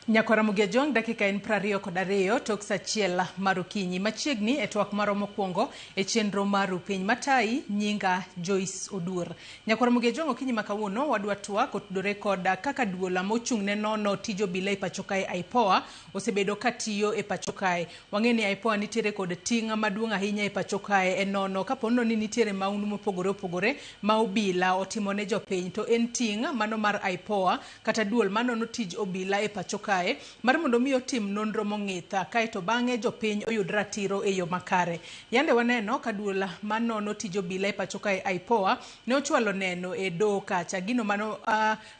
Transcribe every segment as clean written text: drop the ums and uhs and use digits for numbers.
Nyakwara Mugia dakika en 22 tok saa 1 mar okinyi. Machiegni e twak marwa mokwongo e chenro mar Piny Matayi, nyinga Joyce Oduor. Nyakwara Mugia Jwang', okinyi ma kawuono wadwa twak otudore kod kaka duola mochung' ne nono tij obila e pacho kae IPOA osebedo katiyo e pacho kae. Wang'e ni IPOA nitiere kod ting' maduong' ahinya e pacho kae e nono kapo ni nitiere maundu mopogore opogore ma obila otimo ne jopiny, to en ting' mano mar IPOA kata duol manono tij obila e pacho kae mar mondo mi otim nonro mong'ith kaeto bang'e jopiny oyud ratiro e yo makare. Yande waneno ka duol manono tij obila e pacho kae IPOA ne ochwalo neno e doho kacha gino mano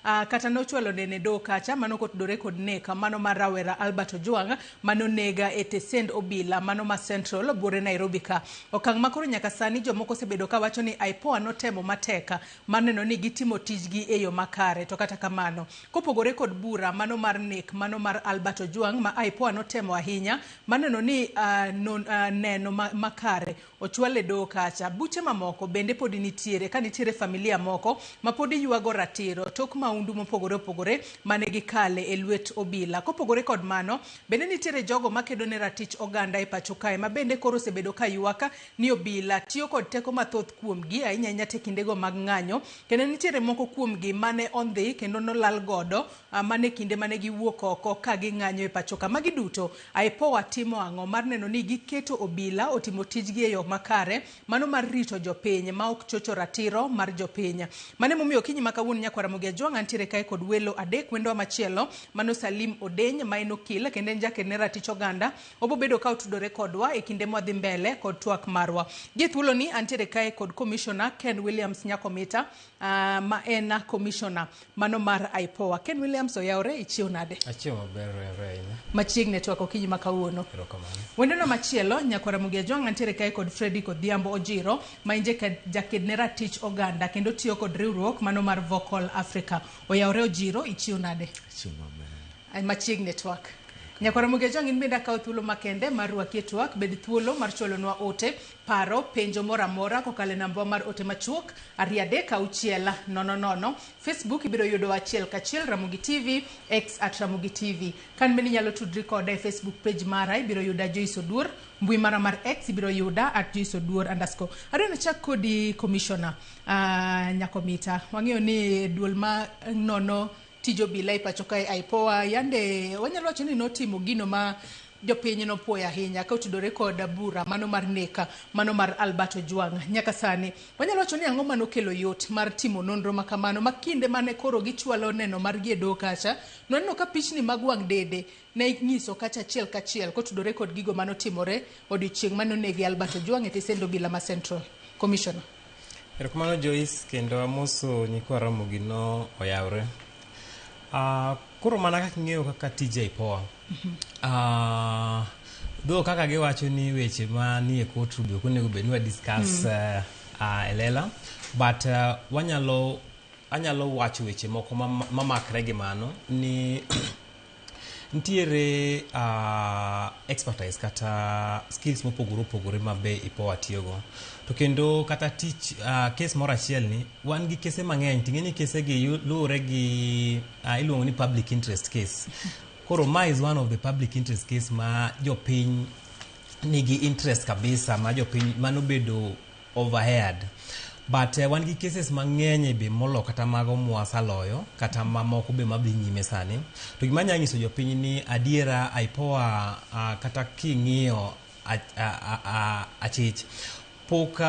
kata ne ochwalo neno e doho kacha mano kotudore kod nek mano mar rawera Albert Ojwang manonega e tesend obila mano ma Central buore Nairobi ka. Okang' ma koro nyaka sani jomoko osebedo kawacho ni IPOA notemo matek mar neno ni gitimo tijgi e yo makare. To kata kamano, kopogore kod bura mano mar nek mano mar Albert Ojwang ma IPOA notemo ahinya mar neno ni neno makare ochwal e doho kacha, buche mamoko bende pod nitiere ka nitiere familia moko ma pod ywago ratiro tok maundu mopogore opogore mane gikale e lwet obila. Kopogore kod mano, bende nitiere jogo makedo ne ratich oganda e pacho kae ma bende koro osebedo ka ywak ni obila tiyo kod teko mathoth kuomgi ahinya ahinya te kindego mag ng'anyo, kendo nitiere moko kuomgi mane ondhi kendo nolal godo mane kinde mane giwuok oko ka ging'anyo e pacho ka. Magi duto IPOA timo ang'o mar neno ni giketo obila otimo tijgi e yo makare mano mar rito jopiny ma ok chocho ratiro mar jopiny. Mano emomiyo okinyi ma kawuono nyakwara Ramogi Ajwang' antiere kae kod welo adek. Wendo machielo mano Salim Odeny ma en okil kendo en jaked ne ratich oganda, obobedo ka otudore kodwa e kinde mwadhi mbele kod twak marwa. Gi thuoloni antiere kae kod Commissioner Ken Williams Nyakomita ma en commissioner mano mar IPOA. Ken Williams, oyawre, ichiew nade? Achiew maber ahinya. Machiegni e twak okinyi ma kawuono. Erokamano. Wendeno machielo nyakwara Ramogi Ajwang' antiere kae kod Fredrick Odhiambo Ojiro ma en jaked ne ratich oganda kendo tiyo kod riwruok mano mar Vocal Africa. Oyawre Ojiro, ichiew nade? Achiew maber. Machiegni e twak. Nyakwara Ramogi Ajwang' in bende akawo thuolo makende mar rwaki e twak, bed thuolo mar chwalonwa ote, paro, penjo moro amora kokalo e namba mar ote machuok 2 3 6 0 0. Facebook ibiro yudo achiel kachiel Ramogi TV, X @RamogiTV. Kan bende inyalo tudri koda e Facebook page mara, ibiro yuda Joyce Oduor, mbui mara mar X ibiro yuda @JoyceOduor_. Adwa nachak kodi Commissioner Nyakomita. Wang'eyo ni duol ma nono tij obila e pacho kae IPOA yande wanyalo wacho ni notimo gino ma jopiny nopuoyo ahinya ka otudore kod bura mano mar neka mano mar Albert Ojwang'. Nyaka sani wanyalo wacho ni ang'o manokelo yot mar timo nonro ma kamano ma kinde mane koro gichwalo neno margi e doho kacha nwaneno ka pichni mag wang' dede ne nyiso kacha achiel kachiel kotudore kod gigo manotimore odiochieng' manonegi Albert Ojwang' e tesend obila ma Central. Commissioner. Erokamano Joyce, kendo amoso nyikwa Ramogi no oyawre. Koro mana kaka ing'eyo kaka tij IPOA. Though kaka giwacho ni weche manie court be ok onego bed ni wa discuss e lela, but wanyalo anyalo wacho weche moko mamakre gi mano ni nitiere expertise kata skills mopogore opogore ma be IPOA tiyogo. To kendo kata tich case moro achiel ni wan gi kese mang'eny ting'e ni kese gi luwore gi iluongo ni public interest case. Koro ma is one of the public interest case ma jopiny nigi interest kabisa, ma jopiny manobedo overheard. But wan gi cases mang'eny be molo kata mago mwasaloyo kata mamoko be madhi nyime sani. To gima anyalo nyiso jopiny ni adiera IPOA kata king'iyo achich pok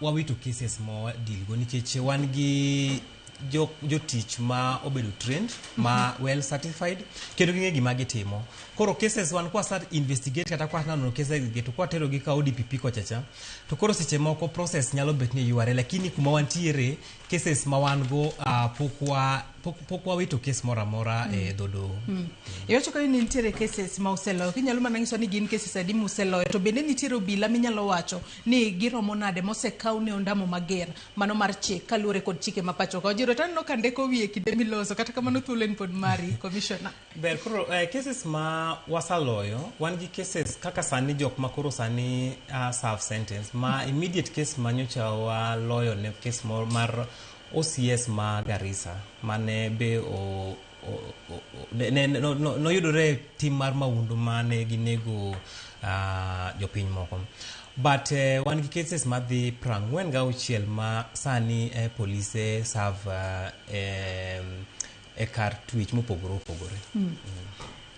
wawito cases ma deal go nikech wan gi jotich ma obedo trained ma well certified kendo ging'e gima gitimo. Koro cases wan kwa start investigate kata kwa nono cases gi to kwa tero gi ka ODPP kocha cha, to koro seche moko process nyalo bet ni yware, lakini kuma wantiere cases ma wan go pok wawito case moro amora e dho doho. Iwacho ka ni nitiere cases ma useloyo, kinyalo mana nyiso ni gin cases adi museloyo, to bende nitiere obila minyalo wacho ni giromo nade mosekaw ne ondamo mager mano mar chik kaluwore kod chike ma pacho ka. Ojiro to aneno ka ndeko wiye kinde miloso, kata kamano thuolo en pod mari, Commissioner. Ber, koro cases ma wasaloyo, wan gi cases kaka sani jok ma koro sani serve sentence ma immediate case ma nyocha waloyo ne case mar OCS ma Garissa mane be o noyudore e tim mar mahundu mane ginego jopiny moko. But wan gi cases madhi 46 ma sani polise serve e kar twech mopogore opogore.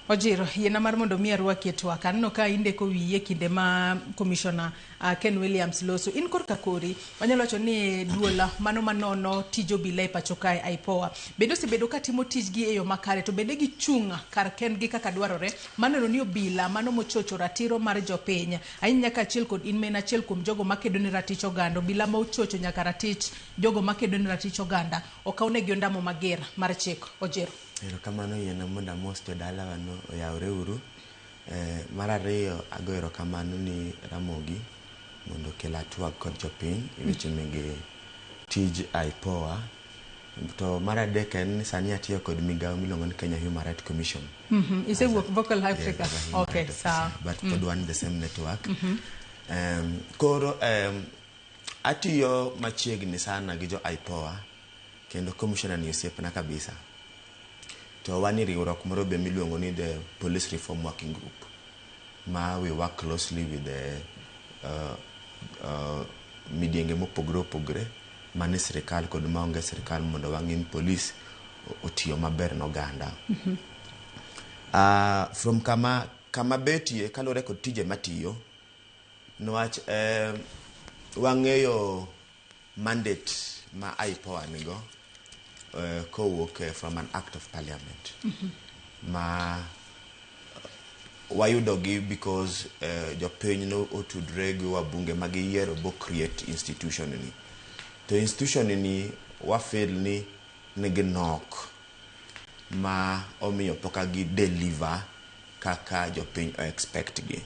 Ojiro, yiena mar mondo mi arwaki e twak. Aneno ka indeko wiyi e kinde ma Commissioner Ken Williams loso. In korka kori, wanyalo wacho ni duol mano manono tij obila e pacho kae IPOA. Bende osebedo ka timo tijgi e yo makare to bende gichung' kar kendgi kaka dwarore maneno ni obila mano mochocho ratiro mar jopiny. Ahinya kaachiel kod in ma en achiel kuom jogo makedo ne ratich oganda. Obila ma ochocho nyaka ratich jogo makedo ne ratich oganda. Okawnegi ondamo mager mar chik. Ojiro. Erokamano yiena mondo amos jodalawa no oyawre uru. Mar ariyo ago erokamano ni Ramogi mondo okel atwag kod jopiny e weche mege tij IPOA. To mar adek en ni sani atiyo kod migawo miluongo ni Kenya Human Rights Commission. Isewuok Vocal Africa. Yes, as a human Okay, rights sawa. officer, but pod wan the same network. Koro atiyo machiegni sana gi jo IPOA kendo commissioner ni osiepna kabisa. To wan e riwruok moro be miluongo ni the Police Reform Working Group ma we work closely with the midienge mopogore opogore mane sirikal kod maonge sirikal mondo wang'i ni police otiyo maber ne oganda. From kama betie kaluwore kod tije matiyo niwach wang'eyo mandate ma IPOA nigo kowuok from an act of parliament ma wayudogi because jopiny no otudre gi wabunge ma giyiero bo create institution ni to institution ni wa feel ni nigi nok ma omiyo pok gi deliver kaka jopiny o expect gi.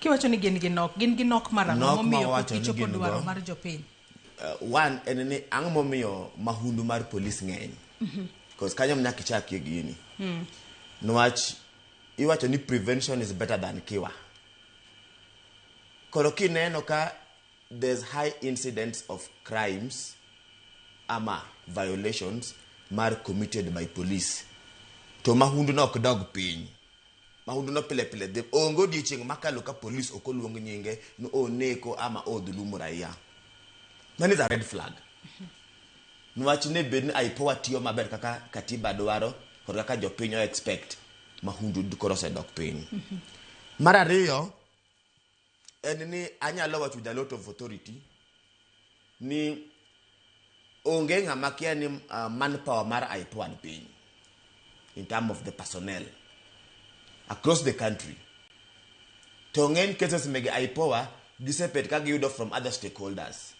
Kiwacho ni gin gi nok, gin gi nok mar ang'o Nok ma momiyo pok wawacho ni gichopo gin dwaro go. mar jopiny? One en ni ang'o momiyo mahundu mar polis ng'eny because kanyo nyaka ichakie gini niwach iwacho ni prevention is better than cure. Koro kineno ka there's high incidence of crimes ama violations mar committed by police to mahundu no ok dog piny, mahundu no pile pile dhi. Onge odiochieng' makalo ka police ok oluong nyinge ni oneko ama odhulumo raia. Mano is a red flag niwach ne bed ni IPOA tiyo maber kaka katiba dwaro kod kaka jopiny o expect, mahundu koro osedok piny. Mar ariyo en ni anyalo wacho with a lot of authority ni onge ng'ama kia ni manpower mar IPOA ni piny in term of the personnel across the country. To ng'eny cases mege IPOA gisebet ka giyudo from other stakeholders,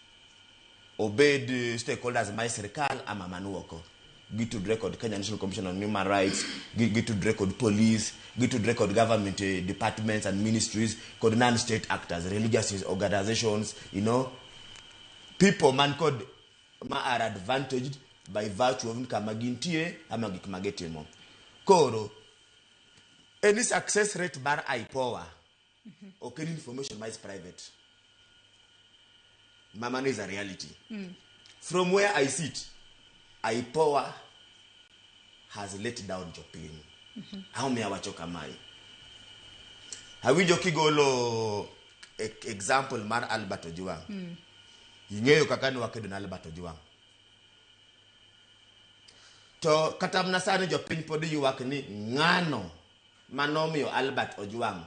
obed stakeholders ma e sirikal ama man oko. Gitudre kod Kenya National Commission on Human Rights, gitudre kod police, gitudre kod government departments and ministries, kod non-state actors, religious organizations, people man kod ma are advantaged by virtue of kama gintie ama gik ma gitimo. Koro any success rate mar IPOA ok en information ma is private. Mano is a reality. From where I sit, IPOA has let down jopiny. Ang'o miyo awacho kamae? Awinjo kigolo example mar Albert Ojwang. Ing'eyo kaka ne wakedo ne Albert Ojwang. To kata mana sani jopiny pod ywak ni ng'ano manomiyo Albert Ojwang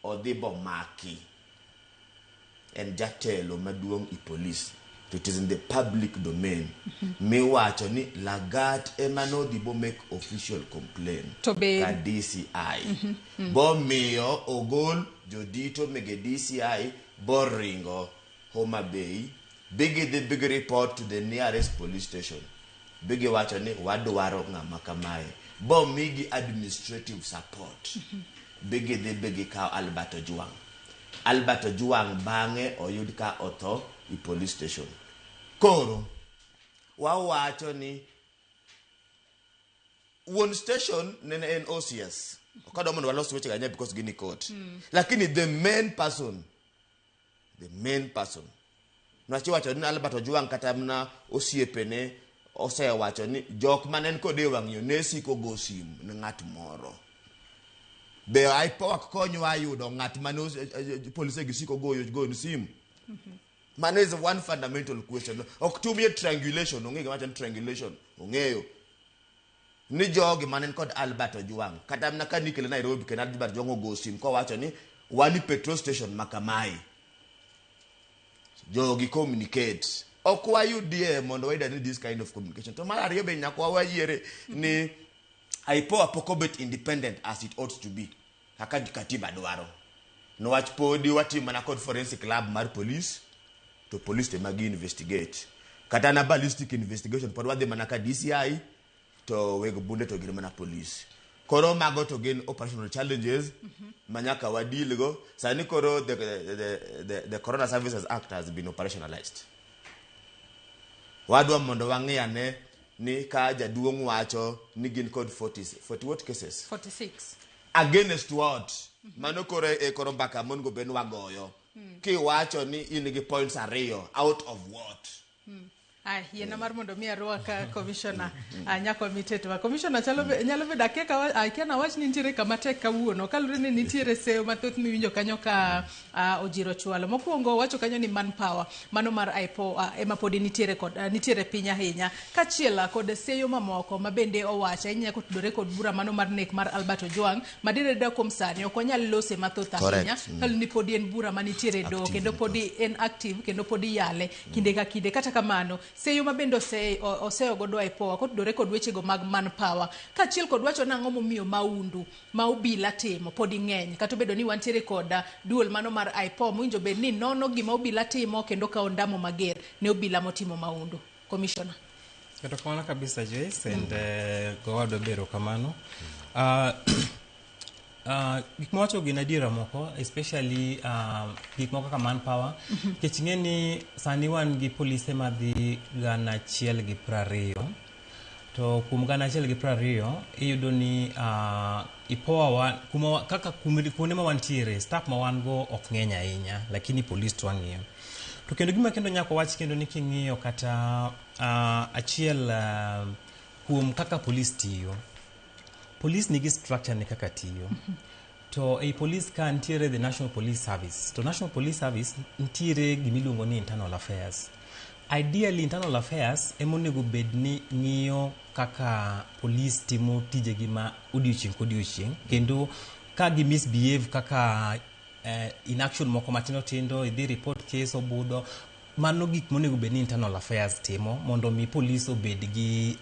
odhi bomaki. En jatelo maduong' i polis to it is in the public domain miwacho ni Lagat ema nodhi bo make official complaint To be- ka DCI bomiyo ogol jodito mege DCI boringo Homa Bay bigidhi big report to the nearest police station bigiwacho ni wadwaro ng'ama kamae bomigi administrative support bigidhi bigikawo Albert Ojwang. Albert Ojwang bang'e oyud ka otho i police station. Koro wawacho ni wuon station nene en OCS. Ok adwa mondo walos weche ga because gin e court, lakini the main person niwach iwacho ni Albert Ojwang kata mana osiepene osewacho ni jok mane en kode e wang' yo ne siko go simu ne ng'at moro. Be IPOA konywa yudo ng'at mane polise gi siko goyo goyo ni simu? Mano is one fundamental question. Ok tumie triangulation, ong'e gima wacho ni triangulation, ong'eyo. Ni jogi mane en kod Albert Ojwang, kata mana ka nikele Nairobi kendo Albert Ojwang ogo simu kowacho ni wan e petrol station ma kamae. Jogi communicate. Ok wayudie mondo wayud ni this kind of communication. To mar ariyo be nyaka wayiere ni IPOA pok obet independent as it ought to be. Kaka katiba dwaro. Niwach podi watimo mana kod forensic lab mar police to police to ema gi investigate. Kata na ballistic investigation pod wadhi mana ka DCI to weg bunde to gin mana police. Koro mago to gin operational challenges ma nyaka wa deal go. Sani koro the Coroner Services Act has been operationalized. Wadwa mondo wang'i ane ni ka jaduong' wacho ni gin kod 40, 40 what cases? 46. Against what? Mano koro e koro mbaka monego bed ni wagoyo. Kiwacho ni in gi points ariyo out of what? Ay, yiena mar mondo mi arwak commissioner nyako mitetwa. Commissioner chalo nyalo bedo akia ka akia na wach ni nitiere kama tek kawuono kaluwore ni nitiere seyo mathoth miwinjo kanyo ka ojiro chwalo. Mokwongo wacho kanyo ni manpower mano mar IPOA ema podi nitiere kod nitiere piny ahinya. Kaachiel kod seyo mamoko ma bende owacho ahinya kotudore kod bura mano mar nek mar Albert Ojwang ma diere kuom sani ok wanyal lose mathoth ahinya kaluwore ni podi en bura manitiere e doho kendo podi en active kendo podi yale kinde ka kinde. Kata kamano seyo ma bende oseyo godo IPOA kotudore kod wechego mag manpower kaachiel kod wacho nang'o momiyo maundu ma obila timo podi ng'eny kata obedo ni wantiere kod duol mano mar IPOA mowinjo bed ni nono gima obila timo kendo kawo ndamo mager ne obila motimo maundu. Commissioner. Erokamano kabisa Joyce and gowadwa be erokamano. Gik mawacho gin adiera moko especially gik moko kaka manpower nikech ing'e ni sani wan gi polise madhi 120 to kuom 120 iyudo ni IPOA wa, kuma, kaka kuonde ma wantiere staff ma wan go ok ng'eny ahinya lakini polis to wang'iyo to kendo gima kendo nyaka wach kendo ni king'iyo kata achiel kuom kaka polis tiyo polis nigi structure ne kaka tiyo to ei polis ka nitiere the National Police Service to National Police Service nitiere gimiluongo ni internal affairs. Ideally internal affairs ema onego bed ni ng'iyo kaka polis timo tijegi ma odiochieng' kodiochieng' kendo ka gi misbehave kaka in action moko matindo tindo idhi report case obudho mano gik monego bed ni internal affairs timo mondo mi polis obed gi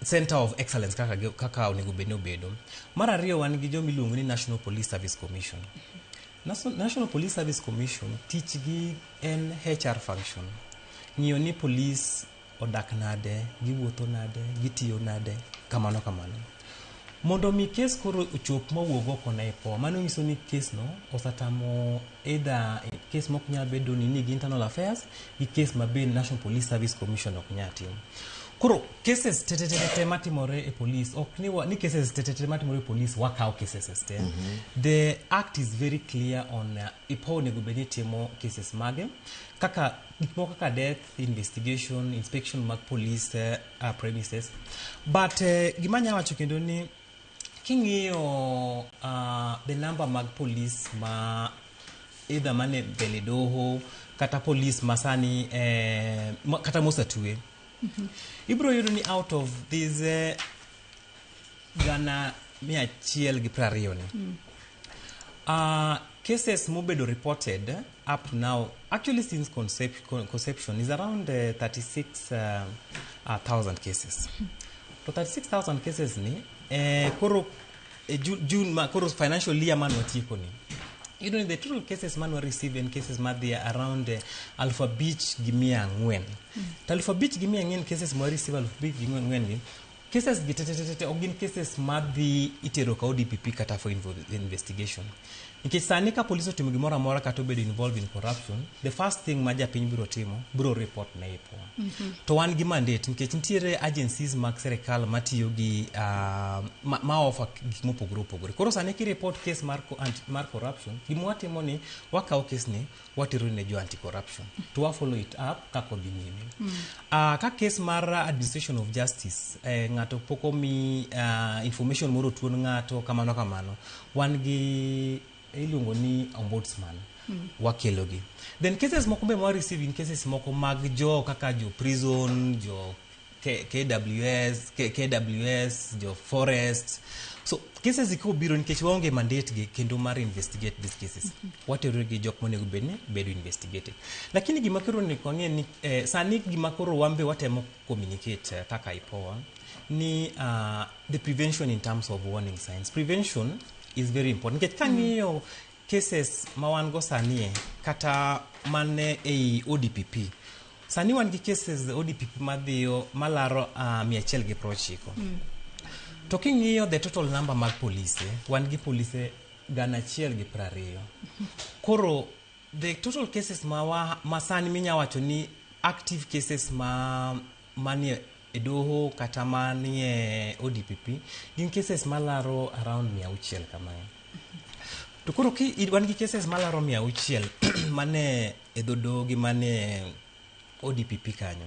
center of excellence kaka, kaka onego bed ni obedo. Mar ariyo wan gi joma iluongo ni National Police Service Commission. National Police Service Commission tichgi en HR function. Ng'iyo ni police odak nade, giwuotho nade, gitiyo nade, kamano kamano. Mondo mi kes koro ochop mawuog oko ne IPOA, mano nyiso ni kes no osetamo either kes mok nyal bedo ni nigi internal affairs gi kes ma be National Police Service Commission ok nyal timo. Koro cases te te te te matimore e police ok ni, ni cases te te te matimore e police wakawo cases te. The act is very clear on IPOA onego bed ni timo cases mage kaka gik moko kaka death investigation, inspection mag police premises. But gima anya wacho kendo ni king'iyo the number mag police ma either mane mbele doho kata police ma sani kata mosetwe ibiro yudo ni out of these 120 ni cases mobedo reported up to now actually since conception is around 36,000 thousand cases to 36,000 cases ni koro June ma koro financial year man watieko ni iyudo ni the total cases man wa receive en cases madhi around 5,400 to 5,400 cases ma wa receive 5,400 gi cases gi te te te te ok gin cases madhi itero ka ODPP kata for investigation. Nikech sani ka police otimo gimoro amora kata obedo involved in corruption, the first thing ma japiny biro timo, biro report ne IPOA. To wan gi mandate nikech nitiere agencies mag sirikal matiyo gi ma offer gik mopogore opogore. Koro sani ki report case mar corruption, gima watimo ni wakawo case ni watero ne jo anti corruption to wa follow it up kaka odhi nyime. Ka case mar administration of justice, ng'ato pok omi information moro otuon ng'ato kamano kamano, wan gi iluongo ni ombudsman, wakelogi. Then cases moko be ma receive in cases moko mag jo kaka jo prison, jo KWS, KWS, jo forest. So cases gi kobiro, nikech waonge mandate gi kendo mar investigate these cases, watero gi jok monego bed ni bedo investigated. Lakini gima koro onego wang'e ni sani gima koro wan be watemo communicate kaka IPOA ni the prevention in terms of warning signs. Prevention is very important nikech kang'iyo cases ma wan go sani e kata mane ei ODPP, sani wan gi cases ODPP madhiyo malaro 190. To king'iyo the total number mag polise, wan gi polise 120,000. Koro the total cases ma sani minya wacho ni active cases ma manie e doho kata manie ODPP gin cases malaro around 600 kamae. To koro ki wan gi cases malaro 600 mane e dho doho gi mane ODPP kanyo,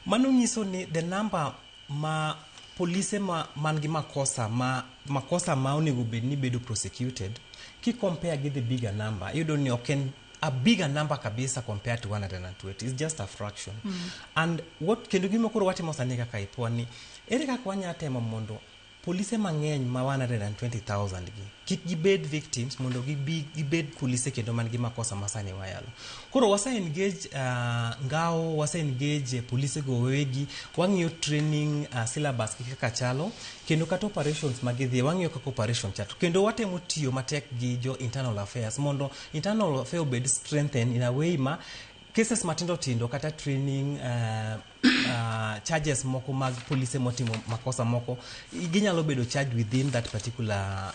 mano nyiso ni the number ma polise ma man gi makosa ma onego bed ni bedo prosecuted, ki compare gi the bigger number, iyudo ni ok en a bigger number kabisa compared to 120. It's just a fraction. And what kendo gima koro watimo sani kaka IPOA ni ere kaka wanya temo mondo polise mang'eny ma 120,000 gi kik gibed victims, mondo gibi gibed polise kendo man gi makosa ma sani wayalo. Koro wase engage ngao, wase engage polise go wegi, wang'iyo training syllabus gi kaka chalo, kendo kata operations ma gidhie wang'iyo kaka operation chalo, kendo watemo tiyo matek gi jo internal affairs mondo internal affairs obed strengthened in a way ma cases matindo tindo kata training charges moko mag polise motimo makosa moko ginyalo bedo charged within that particular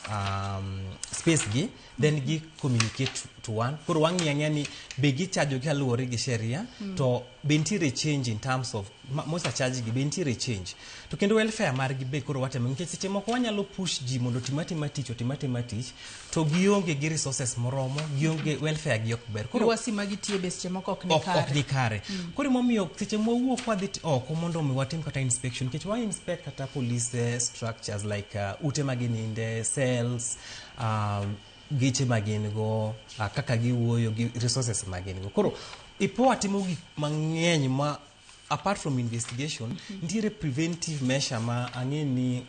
space gi, then gi communicate to one. Koro wang'iyo ang'iya ni be gichajo kaluwore gi sheria, to be nitiere change in terms of mosa charge gi, be nitiere change, to kendo welfare margi be koro watemo, nikech seche moko wanyalo push ji mondo otim atima tich, otim atima tich, to gionge gi resources moromo, gionge welfare gi ok ber. Koro lwasi ma gitie be seche moko ok ni ok kare. Ni kare. Koro emomiyo seche mwawuok wadhi oko mondo mi watim kata inspection, nikech wa inspect kata police structures like ute ma gininde, cells, geche ma gin go, kaka giwuoyo gi resources ma gin go. Koro IPOA timo gik mang'eny ma apart from investigation, nitiere preventive measure ma ang'e ni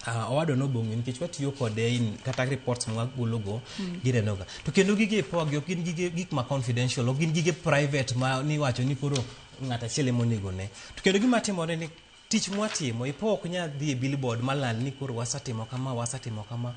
owadwa nobong'e nikech watiyo kode in kata reports mwagologo ginenoga. To kendo gige IPOA gi ok gin gige gik ma confidential, ok gin gige private ma niwacho ni koro ng'at achiel ema onego ne. To kendo gima timore ni tich mwatimo, IPOA ok nyal dhi e billboard maland ni koro wasetimo kama, wasetimo kama.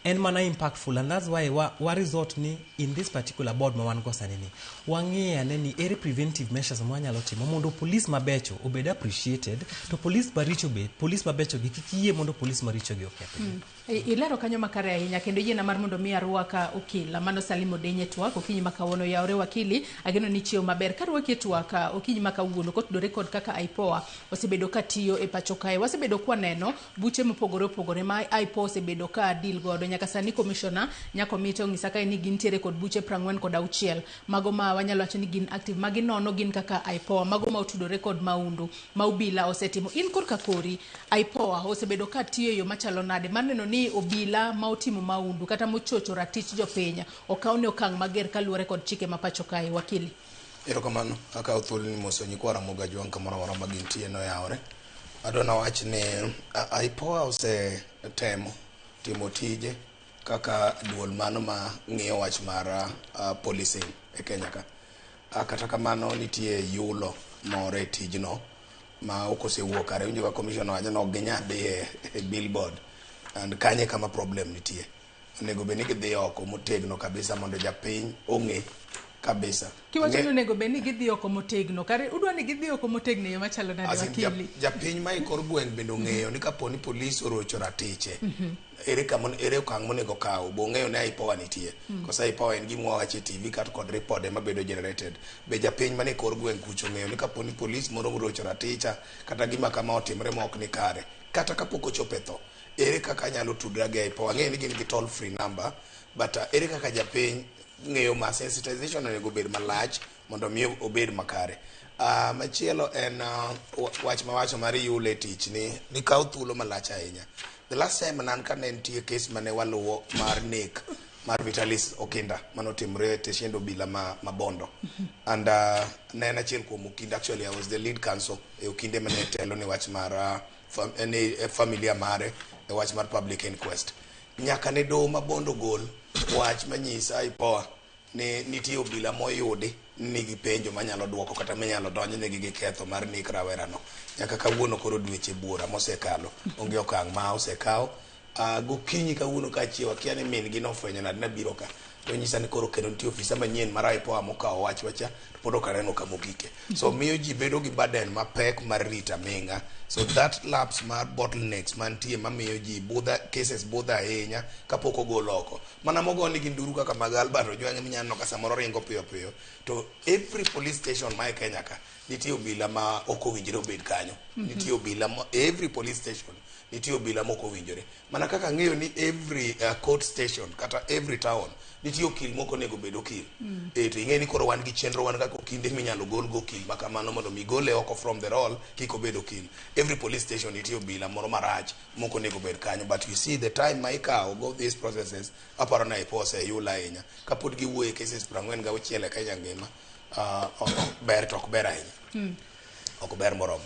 En mana impactful, and that's why wa resort ni in this particular board ma wan go sani ni wang'iye ane ni ere preventive measures ma wanyalo timo mondo police mabecho obed appreciated, to police maricho be, police mabecho gi kik yie mondo police maricho gi okethgi. Ilero kanyo makare ahinya, kendo yiena mar mondo mi arwaka okil mano Salim Odenye twak okinyi ma kawuono. Yawre wakili, ageno ni chiew maber. Karwaki e twak okinyi ma kawuono kotudore kod kaka IPOA osebedo ka tiyo e pacho kae, wasebedo kwaneno buche mopogore opogore ma IPOA osebedo ka deal godo nyaka sani. Commissioner Nyakomite onyisa kae ni gintiere kod buche 46 mago ma wanyalo wacho ni gin active, ma ginono gin kaka IPOA, mago ma otudore kod maundu ma obila osetimo. In korka kori, IPOA osebedo ka tiyo e yo machalo nade mar neno ni obila ma otimo maundu kata mochocho ratich jopiny okawne okang' mager kaluwore kod chike ma pacho kae, wakili? Erokamano. Akawo thuolo ni moso nyikwa Ramogi Ajwang' kamoro amora ma gintie noyawre. Adwa nawach ni IPOA osetemo timo tije kaka duol mano ma ng'iyo wach mar policing e Kenya ka. Kata kamano nitie yulo moro e tijno ma ok osewuok kare. Winjo ka commissioner wacho ni ok ginyal dhi e billboard, and kanye kama problem nitie. Onego bed ni gidhi oko motegno kabisa mondo japiny ong'e. Kabisa. Kiwacho ni onego bed ni gidhi oko motegno, kare udwa ni gidhi oko motegno e yo machalo nade, wakili? Japiny ma e kor gweng' bende ong'eyo ni kapo ni polis orocho ratiche, ere kama ere okang' monego kaw, bo ong'eyo ni IPOA nitie. Koso IPOA en gima wawacho e TV kata kod ripode mabedo generated. Be japiny mane kor gweng' kucho ong'eyo ni kapo ni polis moro orocho raticha kata gima kama otimre ma ok ni kare, kata kapok ochopo e tho, ere kaka anyalo tudra gi IPOA? Ang'eyo ni gin gi toll free number, but ere kaka japiny ng'eyo ma sensitization onego bed malach mondo mi obed makare. Machielo en wach mawacho mar yule tich ni kawo thuolo malach ahinya. The last time nan ka ne nitie case mane waluwo mar nek mar Vitalis Okinda manotimore e teshend obila ma Bondo. And ne en achiel kuom okinde, actually I was the lead counsel e okinde mane telo ne wach mar ne familia mare e wach mar public inquest. Nyaka ne doho ma Bondo gol wach manyisa IPOA ni nitie obila moyudi nigi penjo manyalo duoko kata minyalo donjnegi gi ketho mar nek rawerano. Nyaka kawuono koro dweche buora mosekalo, onge okang' ma osekaw. Gokinyi kawuono kachiew akia ni min gi nofwenyo nade nabiro ka to nyisa ni koro kendo nitie ofisa manyien mar IPOA mokawo wach wacha to pod ok aneno kamogike. So miyo ji bedo gi burden mapek mar rito aming'a. So that lapse mar bottlenecks mantie mamiyo ji budha, cases budho ahinya kapok ogol oko. Mana mogoni gi nduru kaka mag Albert Ojwang' minyalo neno ka samoro ringo piyo piyo. To every police station ma e Kenya ka nitie obila ma ok owinjore obed kanyo. Nitie obila ma every police station nitie obila mok owinjore. Mana kaka ang'eyo ni every court station kata every town nitie okil mok onego bed okil. To ing'e ni koro wan gi chenro wan kaka okinde minyalo gol go okil ma kamano mondo mi gole oko from the roll kik obed okil. Every police station nitie obila moro marach mok onego bed kanyo. But you see the time ma ikawo go these processes aparo ni IPOA oseyula ahinya. Kapod giwuoyo e cases 46 e Kenya ngima, ber to ok ber ahinya. Ok ber moromo.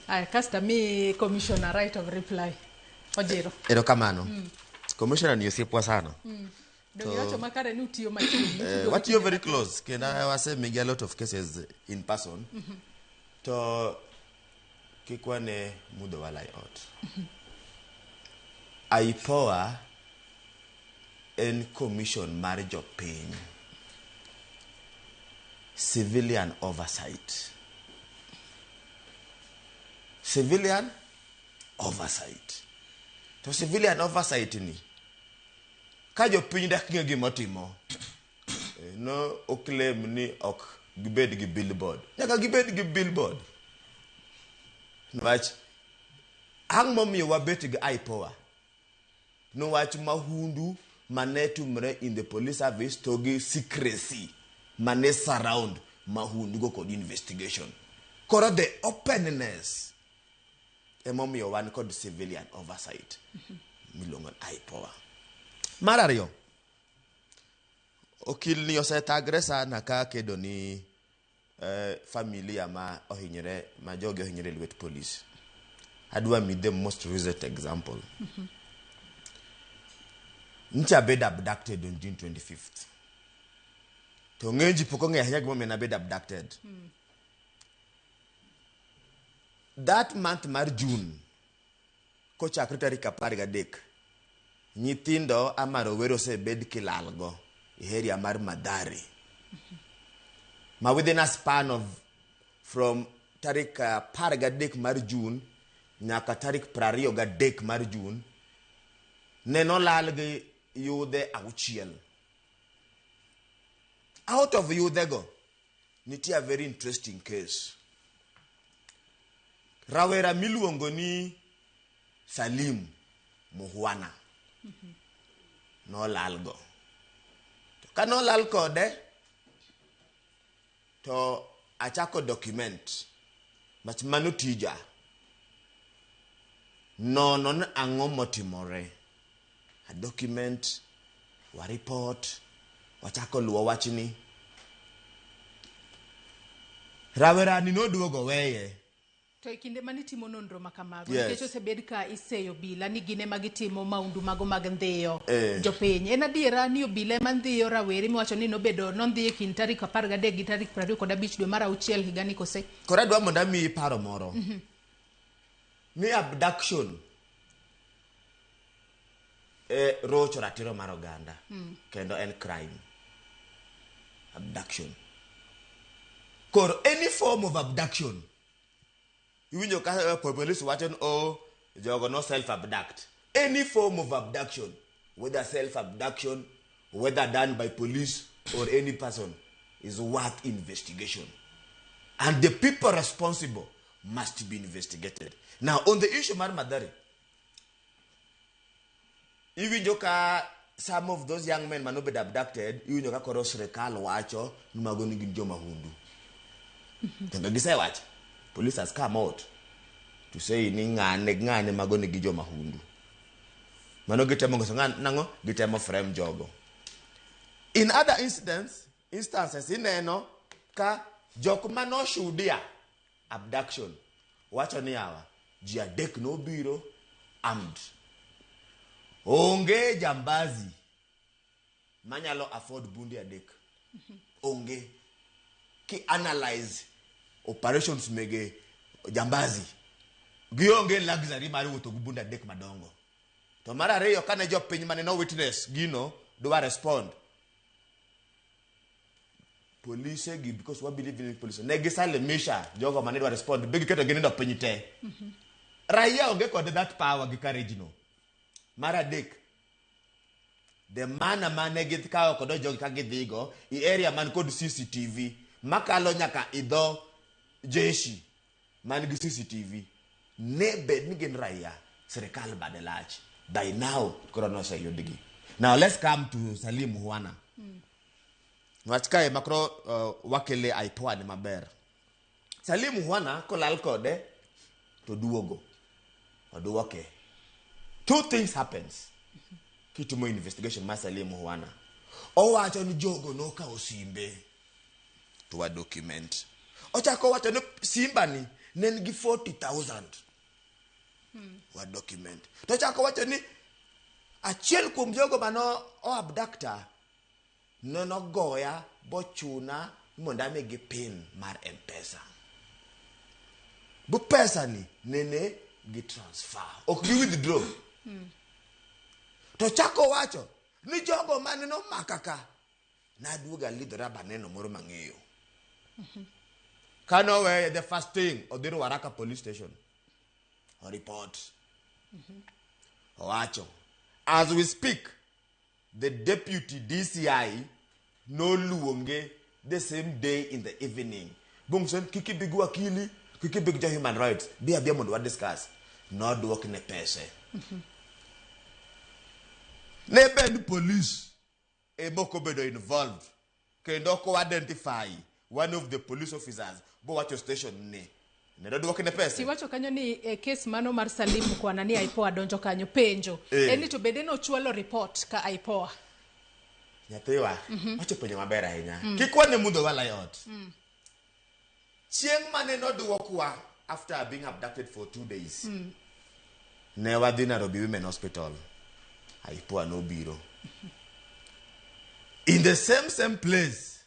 Aya, kasto mi commissioner right of reply. Ojiro. Erokamano. Commissioner ni osiepwa sana. Donge iwacho makare ni utiyo machiegni. Watiyo very close kendo wasemigi a lot of cases in person. To kik wane mudho walai ot. IPOA en commission mar jopiny. Civilian oversight. Civilian oversight. To civilian oversight ni, ka jopiny dak ng'eyo gimotimo, no oclaim ni ok gibed gi billboard. Nyaka gibed gi billboard. Niwach, ang' momiyo wabet gi IPOA? Niwach mahundu mane timore in the police service to gi secrecy mane surround mahundu go kod investigation. Koro the openness emomiyo wan kod civilian oversight miluongo ni IPOA. Mar ariyo, okil ni osethagre sana ka kedo ni familia ma ohinyore, ma jogi ohinyore e lwet polis. Adwa mi the most recent example. Ncha abed abducted on June 25th. To ng'eny ji pok ong'eyo ahinya gimomiyo nabed abducted. That month mar June, kochakre tarik 13, nyithindo ama rowere osebed kilalgo e area mar Mathare. Ma within a span of from tarik 13 mar June nyaka tarik 23 mar June, ne nolal gi yudhe 6. Out of yudhego, nitie a very interesting case. Rawera miluongo ni Salim Muhwana nolal go. To ka nolal kode, to achako document but mano tija. Nono ni ang'o motimore. A document, wa report, wachako luwo wachni. Rawera ni noduogo weye. To e kinde manitimo nonro ma kamago, Yes. nikech osebed ka iseyo obila ni gin ema gitimo maundu mago mag ndhiyo jopiny. En adiera ni obila ema ndhiyo rawere miwacho ni nobedo nondhiyo e kind tarik 13 gi tarik 25 dwe mar auchiel higani kose? Koro adwa mondo amiyi paro moro. Ni abduction rocho ratiro mar oganda kendo en crime. Abduction. Koro any form of abduction, iwinjo ka police wacho ni oh, jogo no self abduct. Any form of abduction, whether self abduction, whether done by police or any person, is worth investigation, and the people responsible must be investigated. Now, on the issue mar Mathare, iwinjo ka some of those young men manobedo abducted, iwinjo ka koro sirikal wacho ni mago ni gin jomahundu, kendo gisewacho. Police has come out to say ni ng'ane ng'ane mago ni gi jomahundu. Mano gitemo ngoso nang'o gitemo frame jogo. In other incidents, instances, ineno ka jok manoshuhudia abduction wacho ni yawa, ji adek nobiro armed. Onge jambazi manyalo afford bunde adek, onge. Ki analyze operations mege jambazi, gionge luxury mar wuotho gi bunde adek madongo. To mar ariyo, kane jopiny mane no witness gino dwa respond, polise gi, because wa believe in police, ne gisalimisha jogo mane dwa respond be giketo ginindo piny te. Raia onge kod that power gi courage no. Mar adek, the manner mane gikawo kod jogi ka gidhigo i area man kod CCTV makalo nyaka i dho jeshi man gi CCTV, ne bed ni gin raia, sirikal bade lach by now koro noseyudgi. Now let's come to Salim Mukhwana. Wach kae makoro wakele IPOA ni maber. Salim Mukhwana kolal kode to duogo oduoke, two things happens. Kitimo investigation mar Salim Mukhwana, owacho ni jogo nokawo simbe to wa document. Ochako wacho ni simba ni ne nigi 40,000, wa document. To chako wacho ni achiel kuom jogo mano o abductor nogoya bochuna mondo amigi PIN mar M-Pesa, bu pesa ni nene gi transfer, ok gi withdraw. To chako wacho ni jogo mane nomaka ka naduogo alidhora baneno moro mang'eyo. Kanoweye, the first thing odhi Ruaraka police station o report. Owacho as we speak, the deputy DCI noluonge the same day in the evening bong'ise ni kik ibi gi wakili, kik ibi gi jo human rights, bi abia mondo wa discuss. Nodwokne pese. Ne bed police ema ok obedo involved kendo ok o identify one of the police officers bowacho station ni ne dodwokne pese. Iwacho kanyo ni e kes mano mar Salim Mukhwana ni IPOA donjo kanyo. Penjo en ni to bende nochwalo report ka IPOA? Nyathiwa wacho penjo maber ahinya. Kik wane mudho wala e ot. Chieng' mane nodwokwa after being abducted for 2 days, ne wadhi Nairobi Women Hospital. IPOA nobiro in the same same place.